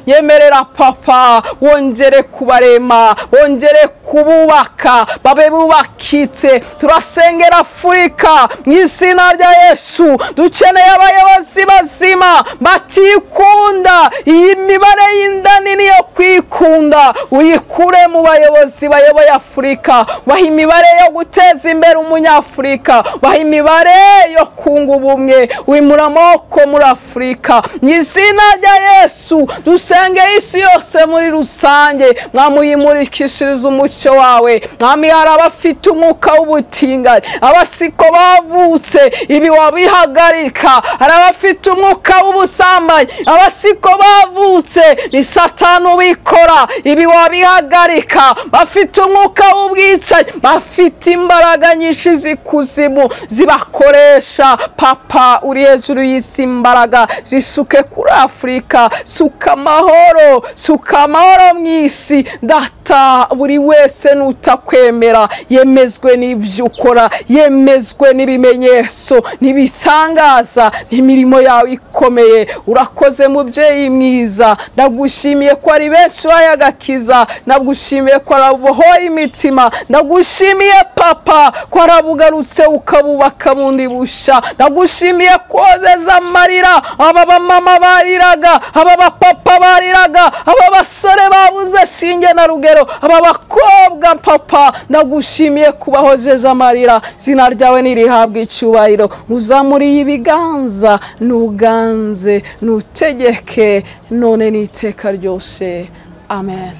Nyemerera Papa wongere kubarema, wongere kububaka, babe bubakitse. Turasengera Afurika mu izina rya Yesu. Dukeneye abayobozi bazima batikunda. Iyi mibare y'inda nini yo kwikunda uyikure mu bayobozi bayoboye Afurika. Baha imibare yo guteza imbere umunyafurika, baha imibare yo kunga ubumwe, wimura amoko muri Afurika mu izina rya Yesu. Dusenge isi yose muri rusange, mwamuyimurikishiriza umucyo. umucyo wawe. Mwami, hari abafite umwuka w'ubutinganyi, abasiko bavutse, ibi wabihagarika. Hari abafite umwuka w'ubusambanyi, abasiko bavutse, ni Satani ubikora, ibi wabihagarika. Bafite umwuka w'ubwicanyi, bafite imbaraga nyinshi z'ikuzimu zibakoresha. Papa uri hejuru y'isi, imbaraga zisuke kuri Afurika, suka amahoro, suka amahoro mu isi. Data, buri wese nutakwemera yemezwe n'ibyo ukora, yemezwe n'ibimenyetso n'ibitangaza n'imirimo yawe ikomeye. Urakoze mubyeyi mwiza, ndagushimiye ko ari benshi wayagakiza, ndagushimiye ko arabohoye imitima, ndagushimiye papa ko arabugarutse ukabubaka bundi busha, ndagushimiye kozeza amarira aba bamama bariraga, aba bapapa bariraga, aba basore babuze shinge na rugero, aba bakobwa papa, ndagushimiye kubahojeje amarira. Zina ryawe nirihabwa icyubahiro. Uzamuriye ibiganza, nuganze, nutegeke none n'iteka ryose. Amen.